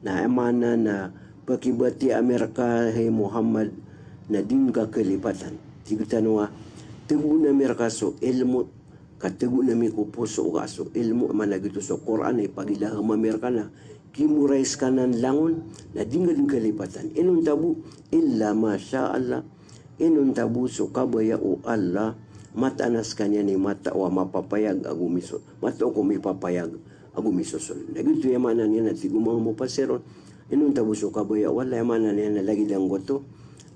Na aya maana na pakibatiya ami rka, hay Muhammad, na di ngka kalipatan. Tig tano a, tagoon ami rka so ilmo, ka tagoon ami ko poso ka so ilmo, aya maana giyoto so Qur'an a ipagilaham ami rka na kimorais ka nan langon, na di ngka dn kalipatan. Inonta bo, illa ma sha Allah. Inonta bo so kabaya o Allah, mataan a skaniyan i matao a mapapayag ago miso-, matao ko mipapayag ago misosold. Na giyoto i aya maana niyan a tig o manga mufassirun. Inonta bo so kabaya o Allah, aya maana niyan na lagid angkoto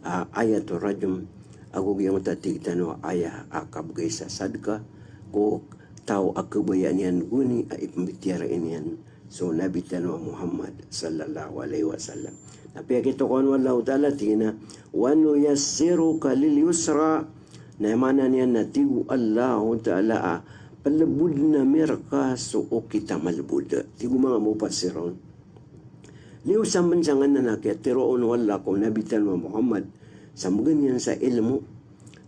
a ayatur rajm, ago giyangkoto a tig tano a aya a kabgay sa sadka ko taw a kabaya niyan goni a ipmbitiyarai niyan so Nabi tano a Muhammad sallallahu alaihi wasallam. Na piyakitokawan o Allahu Ta'ala, tig iyan a, "Wa nuyassiruka lil yusra." Na aya maana niyan na tig o Allahu Ta'ala a, "Plbodn ami rka so okit a malbod." Tig o manga mufassirun. Liyo sa mbansangan na kiyatharo on o Allah ko Nabi tano a Muhammad, sa mbgan iyan sa ilmo,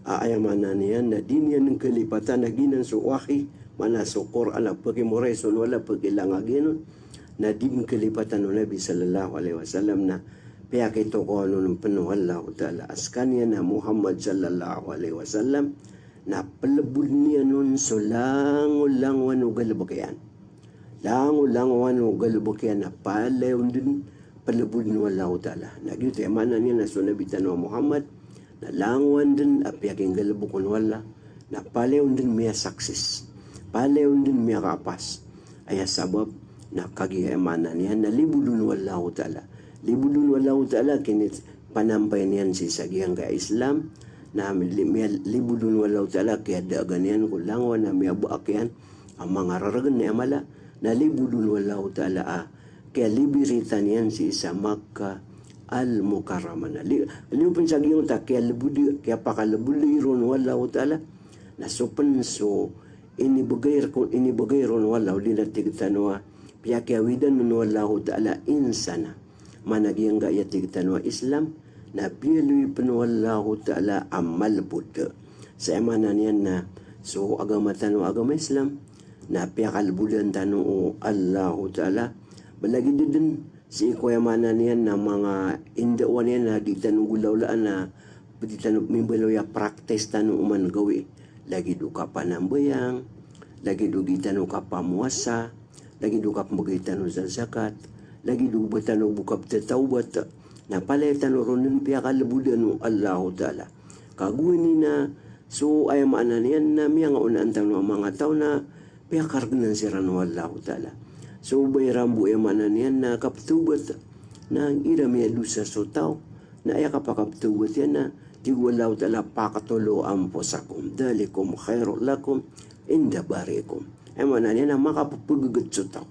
A, aya maana niyan na di niyan kalipatan a giyanan so wahi, maana so Qur'an a pakimoray so Allah, pakilangag iyan on, na di kalipatan o Nabi sallallahu alaihi wasallam na piyakitokawan on pn o Allahu Ta'ala a skaniyan a Muhammad sallallahu alaihi wasallam, na plbodn iyan on so langolangowan o galbk iyan. Langolangowan o galbk iyan na palaya on dn plbodn o Allahu Ta'ala. Na giyoto i maana niyan na so Nabi tano a Muhammad na langowan dn a piyakinggalbk on o Allah, na palaya on dn miyasaksis, palaya on dn miyakapas. Aya sabap na kagiya aya maana niyan na libodn o Allahu Ta'ala. Libodn o Allahu Ta'ala kini panampay niyan sii sa giyangkaya Islam, na li-, miya-, libodn o Allahu Ta'ala kiyadaagan iyan ko langowan a miyabaak iyan a manga rargn a mala, na libodn o Allahu Ta'ala a kiyalibirita niyan sii sa Makkah Al-Mukarramah. Na li-, liyo pn sa giyangkoto a kiyalbodi, kiyapakalbodi ron o Allahu Ta'ala, na so pn so inibgay rk-, inibgay ron o Allah, odi na tig tano a piyakiyawidan on o Allahu Ta'ala insan a maana giyangkaya tig tano a Islam, na biyaloy pn o Allahu Ta'ala a malbod. Sa aya maana niyan na so agama tano a agama Islam, na piyakalbodan tano o Allahu Ta'ala. Ba lagid dn sii ko aya maana niyan na manga indawan iyan na di tano golawlaan a, di tano mimbaloy a practice tano oman gawii. Lagid o kapanambayang, lagid o gii tano kapamowasa, lagid o kapmbgay tano sa zakat, lagid o ba tano bo kaptatawbat, na palaya tano ron dn piyakalbodan o Allahu Ta'ala. Ka gowani na so aya maana niyan na miyangaonaan tano a manga taw na piyakargnan siran o Allahu Ta'ala. So ba iran bo aya maana niyan na kaptawbat, na igira miyadosa so taw, na aya kapakaptawbat iyan na tig o Allahu Ta'ala, "Faqtulu anfusakum, dhalikum khairul lakum inda barikum." Aya maana niyan na makapphagggt so taw.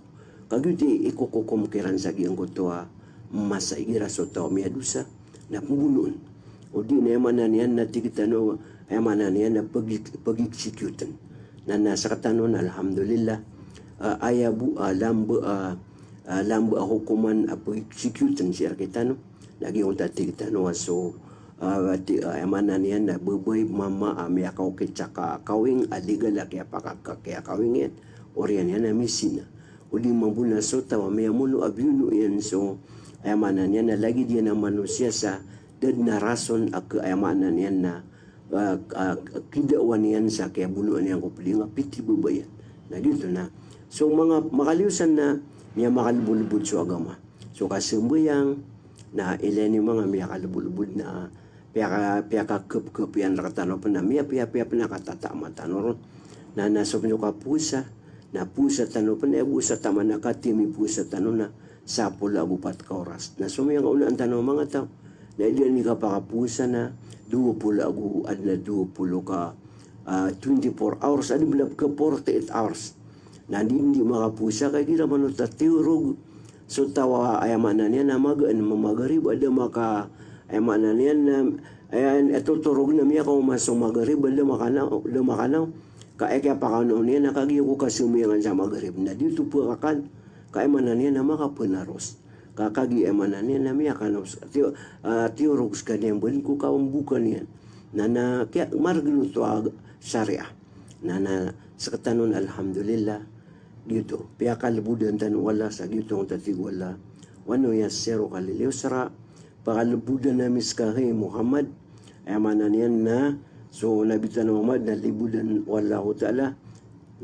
Kagiya ikokokom kiran sa giyangkoto a masa igira so taw a miyadosa na pmbonoon. Odi na aya maana niyan na tig tano, aya maana niyan na pag-, pag-execute-n. Na, na sktano na alhamdulillah, a, aya bo a lamba a, a, lamba a hokoman a pag-execute-n sii rktano. Na giyangkoto a tig tano a so, a, ti-, a, aya maana niyan na babay, mama a miyakaokit sa kakawing a legal a kiyapaka-, kiyakawing iyan, oriyan iyan a mizina. Odi mambo na so taw a miyamono a biyono iyan so, aya maana niyan na lagid iyan a manosiya sa da dn a rason a k-, aya maana niyan na, a, a, kidaawan iyan sa kiyabonoan iyan ko pd iyan a pithibabaya. Na giyoto na. So manga makaliyo san na miyamakalbolbod so agama. So kasambayang, na ilay niyo manga miyakalbolbod na piyaka-, piyakakpkp iyan rktano pn a miyapiyapiya pn a katataama tano ron. Na, na so pn so kapowasa, na powasa tano pn, aya bo sa taman a katiyami powasa tano na sapolo ago pat ka oras. Na so miyangaonaan tano a manga taw na igira niyan kapakapowasa na dowa polo ago, adn a dowa polo ka, a, twenty-four hours, adn a pn a pka forty-eight hours. Na di, di makapowasa ka igira manoto a tiyorog so taw a, aya maana niyan na magaan mamagrib a da maka, aya maana niyan na, aya, aya totorog na miyakaoma so magrib a da makanaw, da makanaw. Ka aya kiyapakanaw niyan na kagiya ko kasambayangan sa magrib na di oto pkakan. Ka aya maana niyan na makapnaros. Ka kagiya aya maana niyan na miyakanaw sa tiyo-, a, tiyorog skaniyan, ba dn ko kamboka niyan. Na, na kiya-, margn oto a sharia. Na, na sktano na alhamdulillah. Giyoto, piyakalbodan tano o Allah sa giyoto angkoto a tig o Allah, "Wa nuyassiruka lil yusra." Pakalbodan ami ska, hay Muhammad. Aya maana niyan na so Nabi tano a Muhammad na libodan o Allahu Ta'ala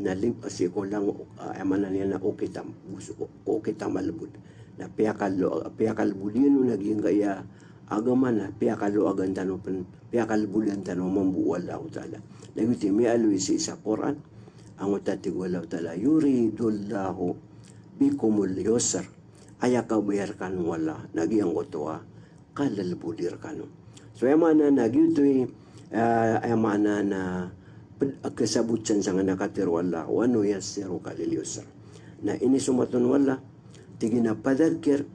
na lib-, sii ko langon, a, aya maana niyan na okit a, okit a malbod. Na piyakal-, piyakalbod iyan on a giyangkaya agama na piyakaloagan tano pn, piyakalbodan tano mambo o Allahu Ta'ala. Na giyoto i miyaaloy sii sa Qur'an, angkoto a tig o Allahu Ta'ala, "Yuridullahu bikumul yusr." Aya kabaya rkano o Allah na giyangkoto a kalbodi rkano. So aya maana na giyoto i, a, aya maana na pd-, a kasabot san sangkanan a katharo o Allah, "Wa nuyassiruka lil yusr." Na inisomat on o Allah, tig iyan a, "Fadhakkir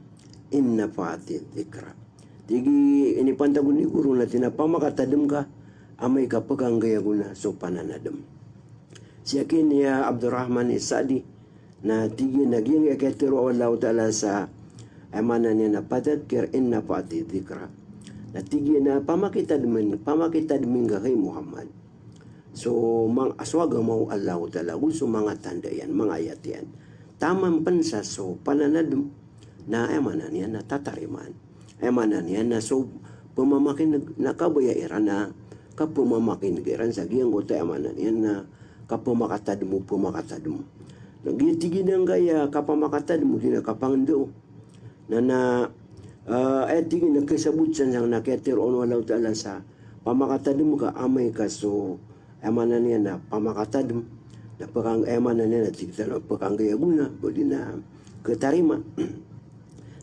in nafa'ati dhikra." Tig i, inipantag on i goro na tig iyan a pamakatadm ka amay ka pkhanggay ago na so pananadm. Sii ki Abdurrahman Sa'di, na tig iyan a giyangkaya katharo o Allahu Ta'ala sa, aya maana niyan na fadhakkir in nafa'ati dhikra. Na tig iyan a pamakitadm, pamakitadm ingka hay Muhammad so mang-, so agama o Allahu Ta'ala, go so manga tanda iyan, manga ayat iyan. Taman pn sa so pananadm na aya maana niyan na tatarimaan. Aya maana niyan na so pmamakin'g na kabaya iran a kapmamakin'g iran sa giyangkoto, aya maana niyan na kapmakatadm o pmakatadm. Na giya tig iyan angkaya kapmakatadm odi na kapangndao. Na, na, ah, aya tig iyan a kasabot san sangkaya tharoon o Allahu Ta'ala sa pamakatadm ka amay ka so, aya maana niyan na pamakatadm. Na pkang-, aya maana niyan na tig tano a pkanggay a gona, odi na katarima.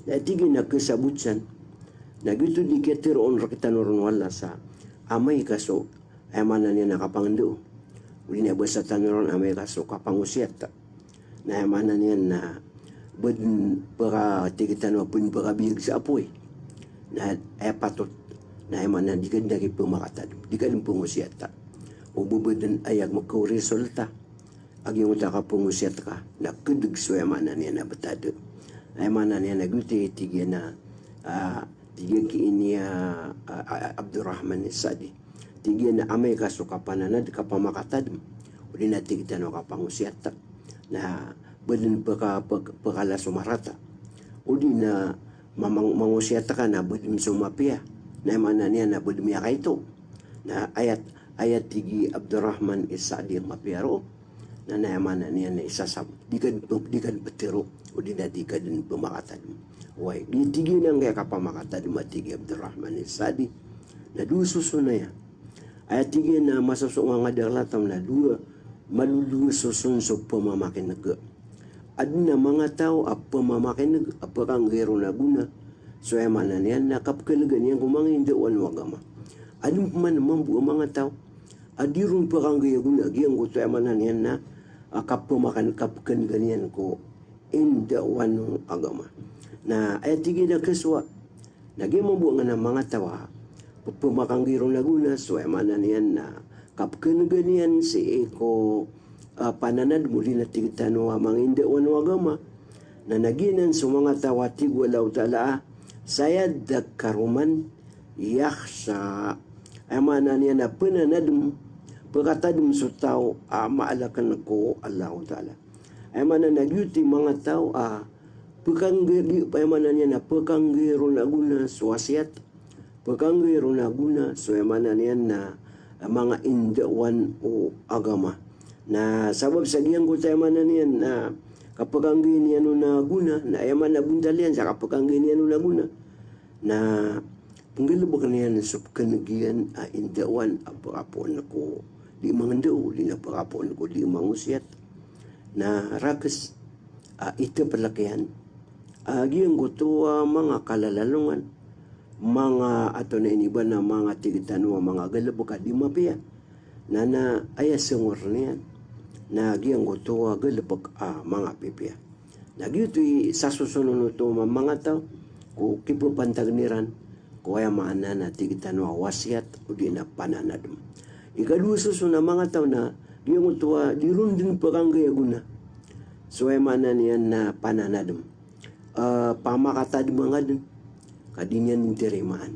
Na aya tig iyan a kasabot san, na giyoto di kiyatharoon rktano ron o Allah sa amay ka so, aya maana niyan na kapangndao. Odi na basa tano ron amay ka so kapangosiyat. Na aya maana niyan na ba dn pka-, tig tano a pn pkabiyag sa apoy. Na aya patot, na aya maana di ka dn a kipmakatadm, di ka dn pngosiyata. O ba dn aya makaorisulta a giyangkoto a kapngosiyat ka na kdg so, aya maana niyan na btad. Aya maana niyan na giyoto i tig iyan a, ah, tig iyan ki ini a, ah, ah, Abdurrahman Sa'di. Tig iyan a amay ka so kapananad, kapamakatadm, odi na tig tano a kapangosiyat, na ba dn pka-, pk-, pkala so marata. Odi na mamang-, mangosiyat ka na ba dn so mapiya. Na aya maana niyan na ba dn miyakaito. Na aya, aya tig i Abdurrahman Sa'di a mapiya roo. Na, na aya maana niyan na isa sa, di ka, di ka ptharo, odi na di ka dn pmakatadm. Oway, di tig iyan angkaya kapamakatadm a tig i Abdurrahman Sa'di. Na dowa soson aya. Aya tig iyan na masosoong a ngadakl a taw na dowa, malolowa soson so pmamakin'g. Adn a manga taw a pmamakin'g, a pkanggay ron a gona. So aya maana niyan na kapkn'gan iyan ko manga indawaan o agama. Adn pman mambo a manga taw a di ron pkanggay a gona giyangkoto, aya maana niyan na, ah, kapmakan, kapkn'gan iyan ko indawaan o agama. Na aya tig iyan a kasowa, na giya mambo angkanan a manga taw a p-, pmakanggay ron a gona, so aya maana niyan na kapkn'gan iyan sii ko, ah, pananadm odi na tig tano a manga indawaan o agama. Na, na giyanan so manga taw a tig o Allahu Ta'ala a, "Sayadhakkaru man yakhsha." Aya maana niyan na pnanadm, pkatadm so taw a maalkn ko Allahu Ta'ala. Aya maana na giyoto i manga taw a pkanggay, aya maana niyan na pkanggay ron a gona so wasiyat. Pkanggay ron a gona so, aya maana niyan na, ah, manga indawaan o agama. Na sabap sa giyangkoto, aya maana niyan na kapkanggayan iyan on a gona, na aya maana bontal iyan sa kapkanggayan iyan on a gona na pnggalbkn iyan so pkn'g iyan a indawaan a pkapoon ko di mangndao, odi na pkapoon ko di mangosiyat. Na rakhs a itaplk iyan a giyangkoto a manga kalalalongan, manga ato na iniba na manga tig tano a manga galbk a di mapiya. Na, na aya sngor niyan na giyangkoto a galbk a manga pipiya. Na giyoto i sasosonon oto a manga taw ko kipapantagn iran ko aya maana na tig tano a wasiyat odi na pananadm. Ikadowa soson a manga taw na giyangkoto a di ron dn pkanggay a gona so, aya maana niyan na pananadm. Ah, pamakatadm angka dn ka di niyan dn tarimaan.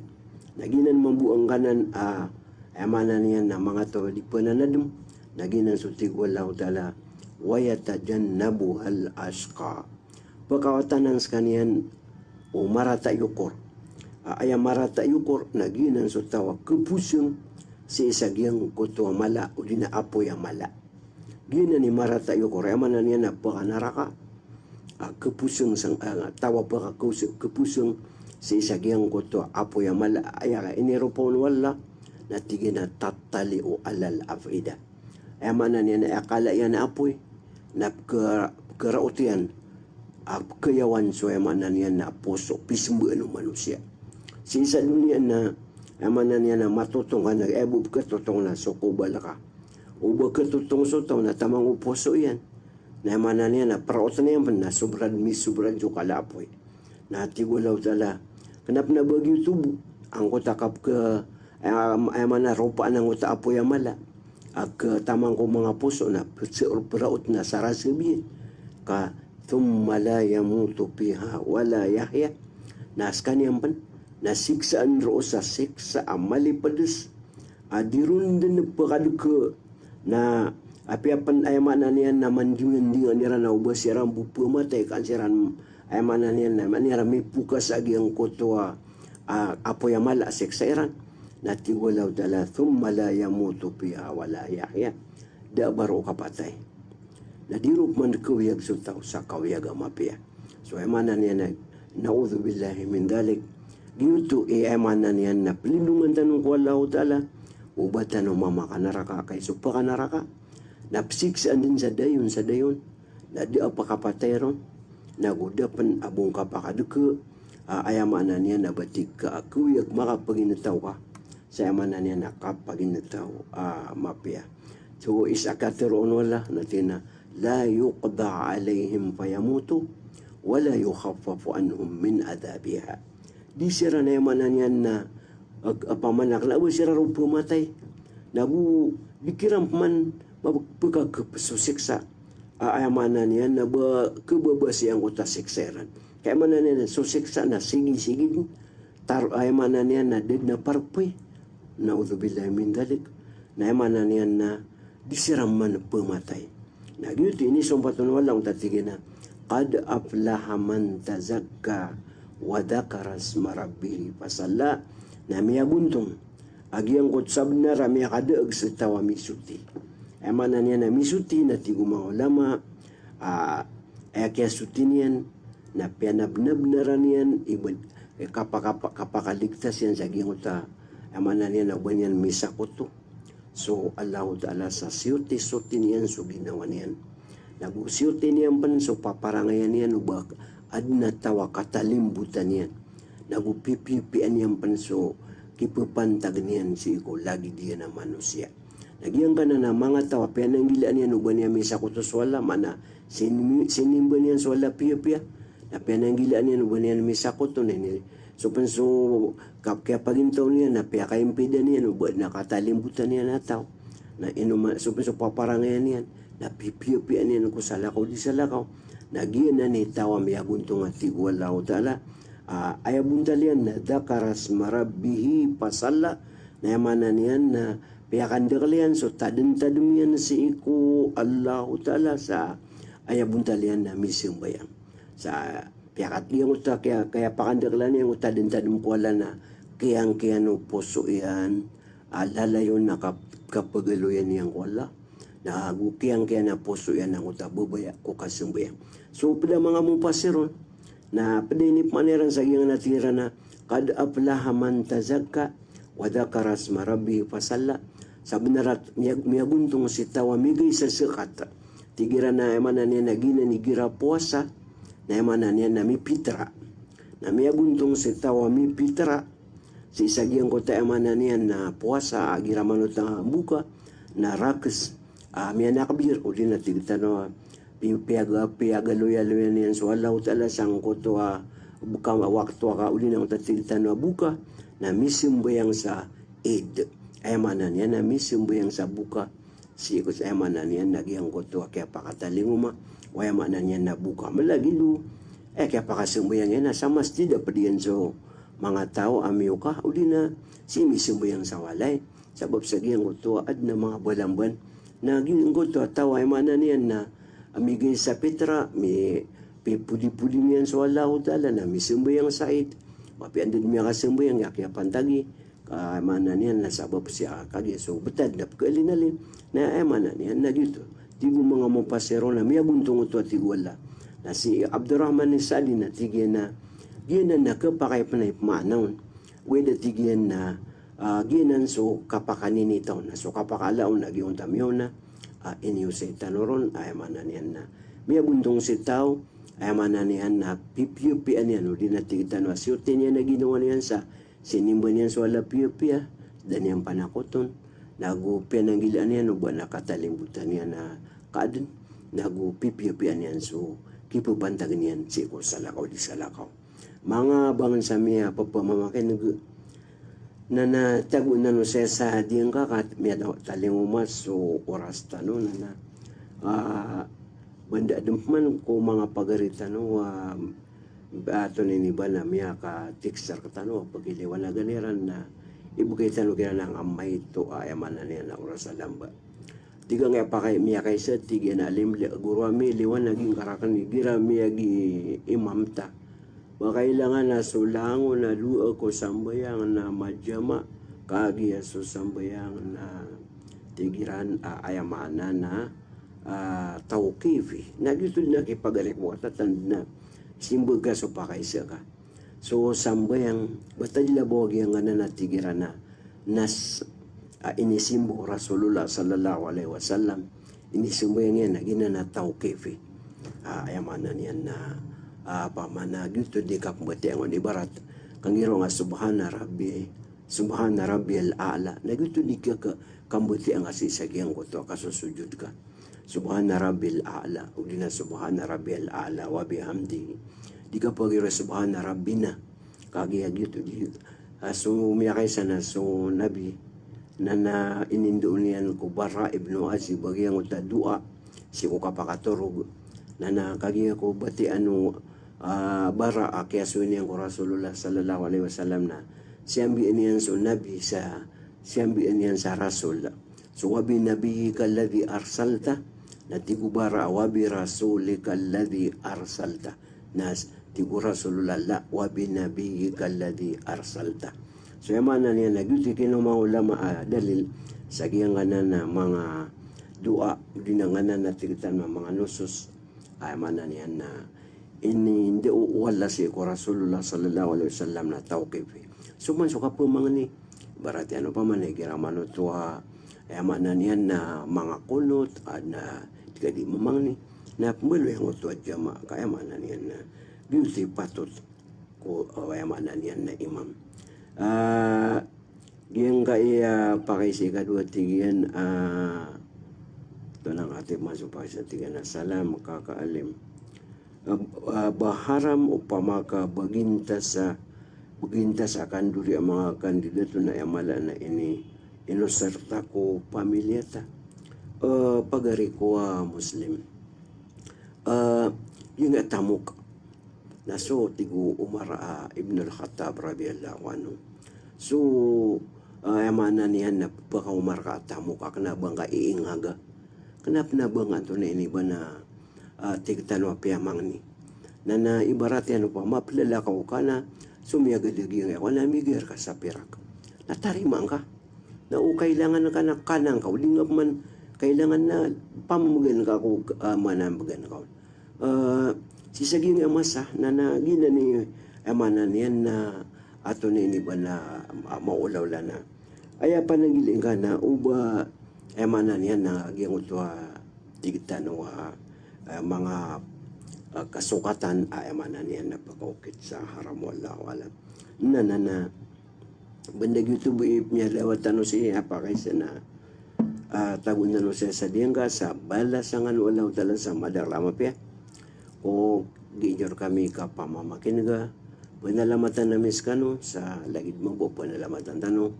Na giyanan mambo angkanan a, aya maana niyan na manga taw a di pananadm, na giyanan so tig o Allahu Ta'ala, "Wa yatajannabuhal ashqa." Pkawatanan skaniyan o marata i okor. A, aya marata i okor na giyanan so taw a kposng sii sa giyangkoto a mala, odi na apoy a mala. Giyanan i marata i okor, aya maana niyan na pkanaraka. A, kposng sang, a, taw a pka-, kposng, kposng sii sa giyangkoto a apoy a mala, aya iniropa on o Allah na tig iyan a tattali'u alal afida. Aya maana niyan na aya kala iyan a apoy na pk-, pkharaot iyan a pkhayawan so, aya maana niyan na poso, pismbaan o manosiya. Sii sa doniya na, aya maana niyan na matotong ka na, aya bo pkhatotong na so kobal ka. O ba khatotong so taw na taman ko poso iyan. Na aya maana niyan na praotn iyan pn na sobra dn, misobra dn so kala a apoy. Na tig o Allahu Ta'ala, kna pn a ba giyoto bo angkoto a kapkha, aya, aya maana ropaan angkoto a apoy a mala a khataman ko manga poso na psa-, praotn a sarasabi ka, "Thumma la yamutu fiha wa la yahya." Na skaniyan pn na siksaan roo sa siksa a malipedes a di ron den pekadeke, na apiya pen aya maana niyan na mandingandingan iran a oba siran bo pematay ka an siran, aya maana niyan na, maana niyan na mipokas a giyangkoto a, a, apoy a mala a siksa iran. Na tig o Allahu Ta'ala, "Thumma la yamutu fiha wa la yahya." Da a ba roo kapatay. Na di ron man kawiyag so taw sa kawiyag a mapiya. So aya maana niyan na, na'udhu billahi min dhalik. Giyoto i aya maana niyan na pelindongan tano ko Allahu Ta'ala, oba tano mamakanaraka, kay so pakanaraka na pesiksaan den sa dayon, sa dayon. Na da a ba kapatay ron, na go da pen a bo ngka pakadeke, a, aya maana niyan na ba tig ka a kawiyag makapaginetaw ka sa aya maana niyan na kapaginetaw a mapiya. So isa a kateroon o Allah na tig iyan a, "La yuqda alayhim fayamutu, wa la yukhaffafu anhum min adhabiha." Di siran, aya maana niyan na, ag-, opama na kena a ba siran roo pematay, na go di kiran peman mapekakep so siksa. A, aya maana niyan na ba kebebas iyan angkoto a siksa iran. Ka aya maana niyan na so siksa na sigisigi den, tar-, aya maana niyan na da den a parpay. Na'udhu billahi min dhalik. Na aya maana niyan na di siran man pematay. Na giyoto i inisompatan o Allah angkoto a tig iyan a, "Qad aflaha man tazakka wa dhakara isma rabbihi fasalla." Na miyagontong a giyangkoto sabenar a miyakadaeg so taw a misoti. Aya maana niyan na misoti na tig o manga ulama, a, aya kiyasoti niyan na piyanabenabenaran iyan, iben, eh, kapakapa-, kapakaligtas iyan sa giyangkoto a, aya maana niyan na oba niyan misakoto so Allahu Ta'ala sa siyotisoti niyan so ginawa niyan. Na go siyoti niyan pen so paparangayan iyan oba aden a taw a katalimbotan iyan. Na go pipiyapiya niyan pen so kipepantag niyan sii ko lagid iyan a manosiya. Na giyangkanan a manga taw a piyananggilaan iyan oba niyan misakoto so Allah, maana sini-, sinimba niyan so Allah piyapiya. Na piyananggilaan iyan oba niyan misakoto, na ini, so pen so kap-, kiyapaginetaw niyan na piyakaimpidan iyan oba na katalimbotan iyan a taw. Na ino ma-, so pen so paparangayan iyan na pipiyapiya niyan ko salakaw di salakaw. Na giyanan i taw a miyagontong a tig o Allahu Ta'ala, a, aya bontal iyan na dhakara isma rabbihi fasalla. Na aya maana niyan na piyakandakel iyan so tadentadem iyan sii ko Allahu Ta'ala sa aya bontal iyan na misembayang. Sa piyakat iyan oto a kiya-, kiyapakandakelan iyan o tadentadem ko Allah na kiyangkiyan o poso iyan a lalayon a kap-, kapagaloyan iyan ko Allah. Na go kiyangkiyan a poso iyan angkoto a babaya ko kasembayang. So ped a manga mufassiron na ped a inipmaana iran sa giyangkanan a tig iran a, "Qad aflaha man tazakka wa dhakara isma rabbihi fasalla." Sabenar a miyag-, miyagontong si taw a migay sa zakat. Tig iran a aya maana niyan na giyanan i igira powasa, na aya maana niyan na mipitra. Na miyagontong si taw a mipitra sii sa giyangkoto a aya maana niyan na powasa, a igira manot a boka na rakes, a, miyanakbir, odi na tig tano a pi-, piyaga-, piyagaloyaloya niyan so Allahu Ta'ala sangkoto a boka, wakto a ka, odi na angkoto a tig tano a boka na misembayang sa Eid. Aya maana niyan na misembayang sa boka sii ko, aya maana niyan na giyangkoto a kiyapakatalingoma, o aya maana niyan na boka. Malagid o, eh, kiyapakasembayang iyan na sa masjid a ped iyan so manga taw a miyoka, odi na sii misembayang sa walay. Sabap sa giyangkoto a aden a manga balamban na giyangkoto a taw a aya maana niyan na migay sa pitra, mi-, pipodipodi niyan so Allahu Ta'ala na misembayang sa Eid. Mapiya den miyakasembayang a kiyapantagi, ka aya maana niyan na sabap sii a kagiya so betad na pekaalinalin. Na aya maana niyan na giyoto. Tig o manga mufassiron na miyagontong oto a tig o Allah. Na si Abdurrahman Sa'di na tig iyan a giyanan na kepakay pen a ipmaana on. Wida tig iyan na, a, giyanan so kapakaninita on, na so kapakaala on na giyangkoto a miyaona a iniyosay tano ron, aya maana niyan na miyagontong si taw, aya maana niyan na pipiyapiya niyan, odi na tig tano a siyoti niyan a ginawa niyan sa sinimba niyan so Allah piyapiya, da niyan panakoton, nago piyananggilaan iyan o ba na katalimbotan iyan a kaaden, nago pipiyapiya niyan so kipepantag iyan sii ko salakaw di salakaw. Manga bangensa mi a pepamamakineg, na na tago nano saya sa diyangka ka miyatalingoma so oras tano, na na, ah, banda den peman ko manga pagari tano a Ba, antonaa ini ba na miyaka-text rktano a pkiliwanagan iran na ibgay tano kiran a maito a, aya maana niyan na oras a lamba. Tig angkaya pakay, miyakaisa, tig iyan a alim, li-, goro ami, liwanagi ngka rakn igira miyagi imam ta. Ba kailangan a so langon a dowa ko sambayang na majama, kagiya so sambayang na tig iran a, aya maana na, ah, tawqifi. Na giyoto dn a kipagari ko katatan na simba ka so pakaisa ka. So sambayang, ba tadila bo a giyangkanan a tig iran a nas a inisimba o Rasulullah sallallahu alaihi wasallam, inisimbayang iyan a giyanan a tawqifi. Ah, aya maana niyan na, ah, opama na giyoto di kapmbatiya on, ibarat kanggiroon a subhana rabbi, subhana rabbiyal a'la. Na giyoto di ka, ka, kambatiya nga sii sa giyangkoto a kasosojod ka. Subhana rabbil a'la, odi na subhana rabbiyal a'la wa bihamdihi. Di ka pagiro subhana rabbina. Kagiya giyoto di, ah, so miyakaisa na so Nabi, na, na inindoon iyan ko Bara ibnu Azib a giyangkoto a dowa sii ko kapakatorog. Na, na kagiya ko batiyaan o, ah, Bara a kiyasoy niyan ko Rasulullah sallallahu alaihi wasallam na siyambian iyan so Nabi sa, siyambian iyan sa Rasul. So, "Wa bi nabiyyika alladhi arsalta." Na tig o Bara, "Wa bi rasulika alladhi arsalta." Na s-, tig o Rasulullah, "La, wa bi nabiyyika alladhi arsalta." So, aya maana niyan na giyoto i kino o manga ulama a dalil sa giyangkanan a manga dowa, odi na nganan a tig tano a manga nusus. Aya maana niyan na inindao o Allah sii ko Rasulullah sallallahu alaihi wasallam na tawqifi. So man so kapamangni, ibarat iyan opama na igira manoto a, aya maana niyan na manga qunut, a na di ka di mamangni, na pmbaloy angkoto a jamaah, ka aya maana niyan na giyoto i patot ko, aya maana niyan na imam. Ah, Giyangkaya pakaisa i kadowa tig iyan, ah, tonaa nga tig man so pakaisa tig iyan a salam, kaka alim. Ah, ah, ba haram opama ka bagintas a, bagintas a kandori a manga kandidato na aya mala na ini, inoserta ko pamilya ta. Ah, pagari ko a Muslim. Ah, giyangkaya tamok. Na so tig o Umar, ah, ibn al-Khattab radiyallahu anhu. So, ah, aya maana niyan na paka-Umar ka a tamok a kna ba ngka iingaga. Kna pn a ba ngka antonaa ini ba na, ah, tig tano a piyamangni. Na, na ibarat iyan opama plalakaw ka na so miyagad a giyangkaya ko na migay rka sa pirak. Na tarima ngka. Na o kailangan ka na kanan ka, o di nga pman kailangan na pambgan ka ko, ah, manambgan ka. Ah, sii sa giyangkaya masa, na, na giyanan i, aya maana niyan na antonaa ini ba na, ah, maolaola na. Aya pananggilai ngka na o ba, aya maana niyan na giyangkoto a tig tano a, ah, manga, ah, kasokatan, ah, aya maana niyan na pakaokit sa haram, wallahu alam. Na, na, na, Banda giyoto bo i pnyalawa tano sii a pakaisa na, ah, tagoon tano sii sa diyangka sa balasan kano o Allahu Ta'ala sa madakl a mapiya. Ko giya rkami kapamamakinega, panalamatan ami skano sa lagid mambo panalamatan tano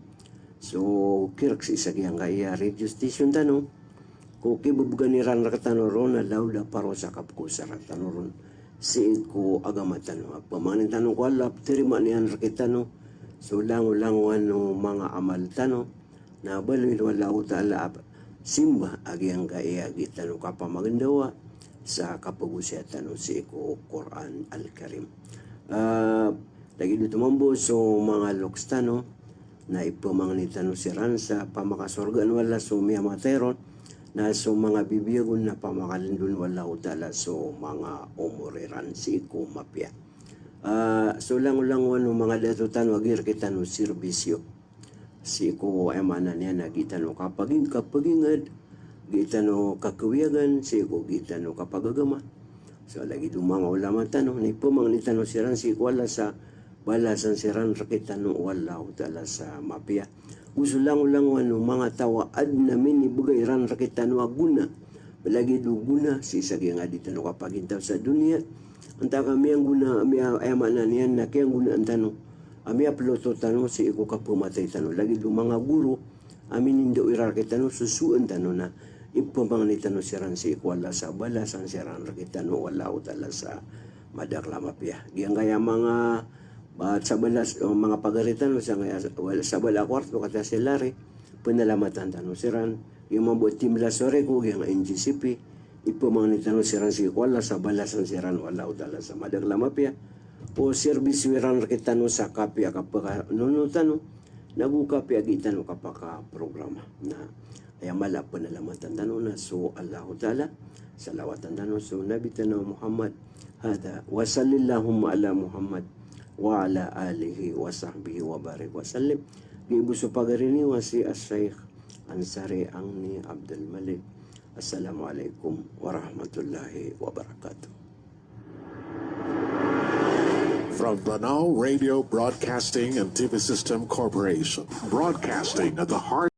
so kirk sii sa giyangkaya radio station tano. Ko kibabgan iran rktano ron a lawla paro sa kapkosara tano ron sii ko agama tano. A pamangnin tano ko Allah a ptarimaan iyan rktano so langolangowan o manga amal tano. Na baloyin o Allahu Ta'ala a simba a giyangkaya a giya tano kapamagndawa sa kapagosaya tano sii ko Qur'an Al-Karim. Ah, lagid oto mambo so manga loks tano, na ipamangni tano siran sa pamakasorgaan o Allah so miyamatay ron, na so manga bibiyagon na pamakalindoon o Allahu Ta'ala so manga omor iran sii ko mapiya. Ah, so langolangowan o manga dato tano a giya rktano sirbisyo sii ko, aya maana niyan na giya tano kapaging-, kapagingad, giya tano kakawiyagan sii ko giya tano kapagagama. So lagid o manga ulama tano, na ipamangni tano siran sii ko Allah sa balasan siran rktano o Allahu Ta'ala sa mapiya. Go so langolangowan o manga taw a adn a minibgay iran rktano a gona, lagid o gona sii sa giyangkai a di tano kapagintaw sa doniya. Antaa ka miyanggona, miya-, aya maana niyan na kiyanggonaan tano a miyaploto tano sii ko kapmatay tano. Lagid o manga goro a minindao iran rktano, sosoan tano na ipamangni tano siran sii ko Allah sa balasan siran rktano o Allahu Ta'ala sa Madakl a mapiya. Giyangkaya manga, ba, sabala, manga pagari tano sa, sabala a kwarto, kata si Larry, panalamatan tano siran. Giya mambo a tim la sore ko, giyangkai a N G C P, ipamangni tano siran sii ko Allah sa balasan siran o Allahu Ta'ala sa madakl a mapiya. O serbisyo iran rktano sa kapiya a kapakanono tano, nago kapiya a gii tano kapakaprograma. Na aya mala a panalamatan tano na so Allahu Ta'ala, salawatan tano so Nabi tano Muhammad. Hadha, wa sallallahumma ala Muhammad wa ala alihi wa sahbihi wa barik wa sallim. Giya bo so pagari niyo a si Al-Sheikh Ansari Angni Abdul Malik. Assalamu alaikum warahmatullahi wabarakatuh. From Banaw Radio Broadcasting and T V System Corporation, broadcasting at the heart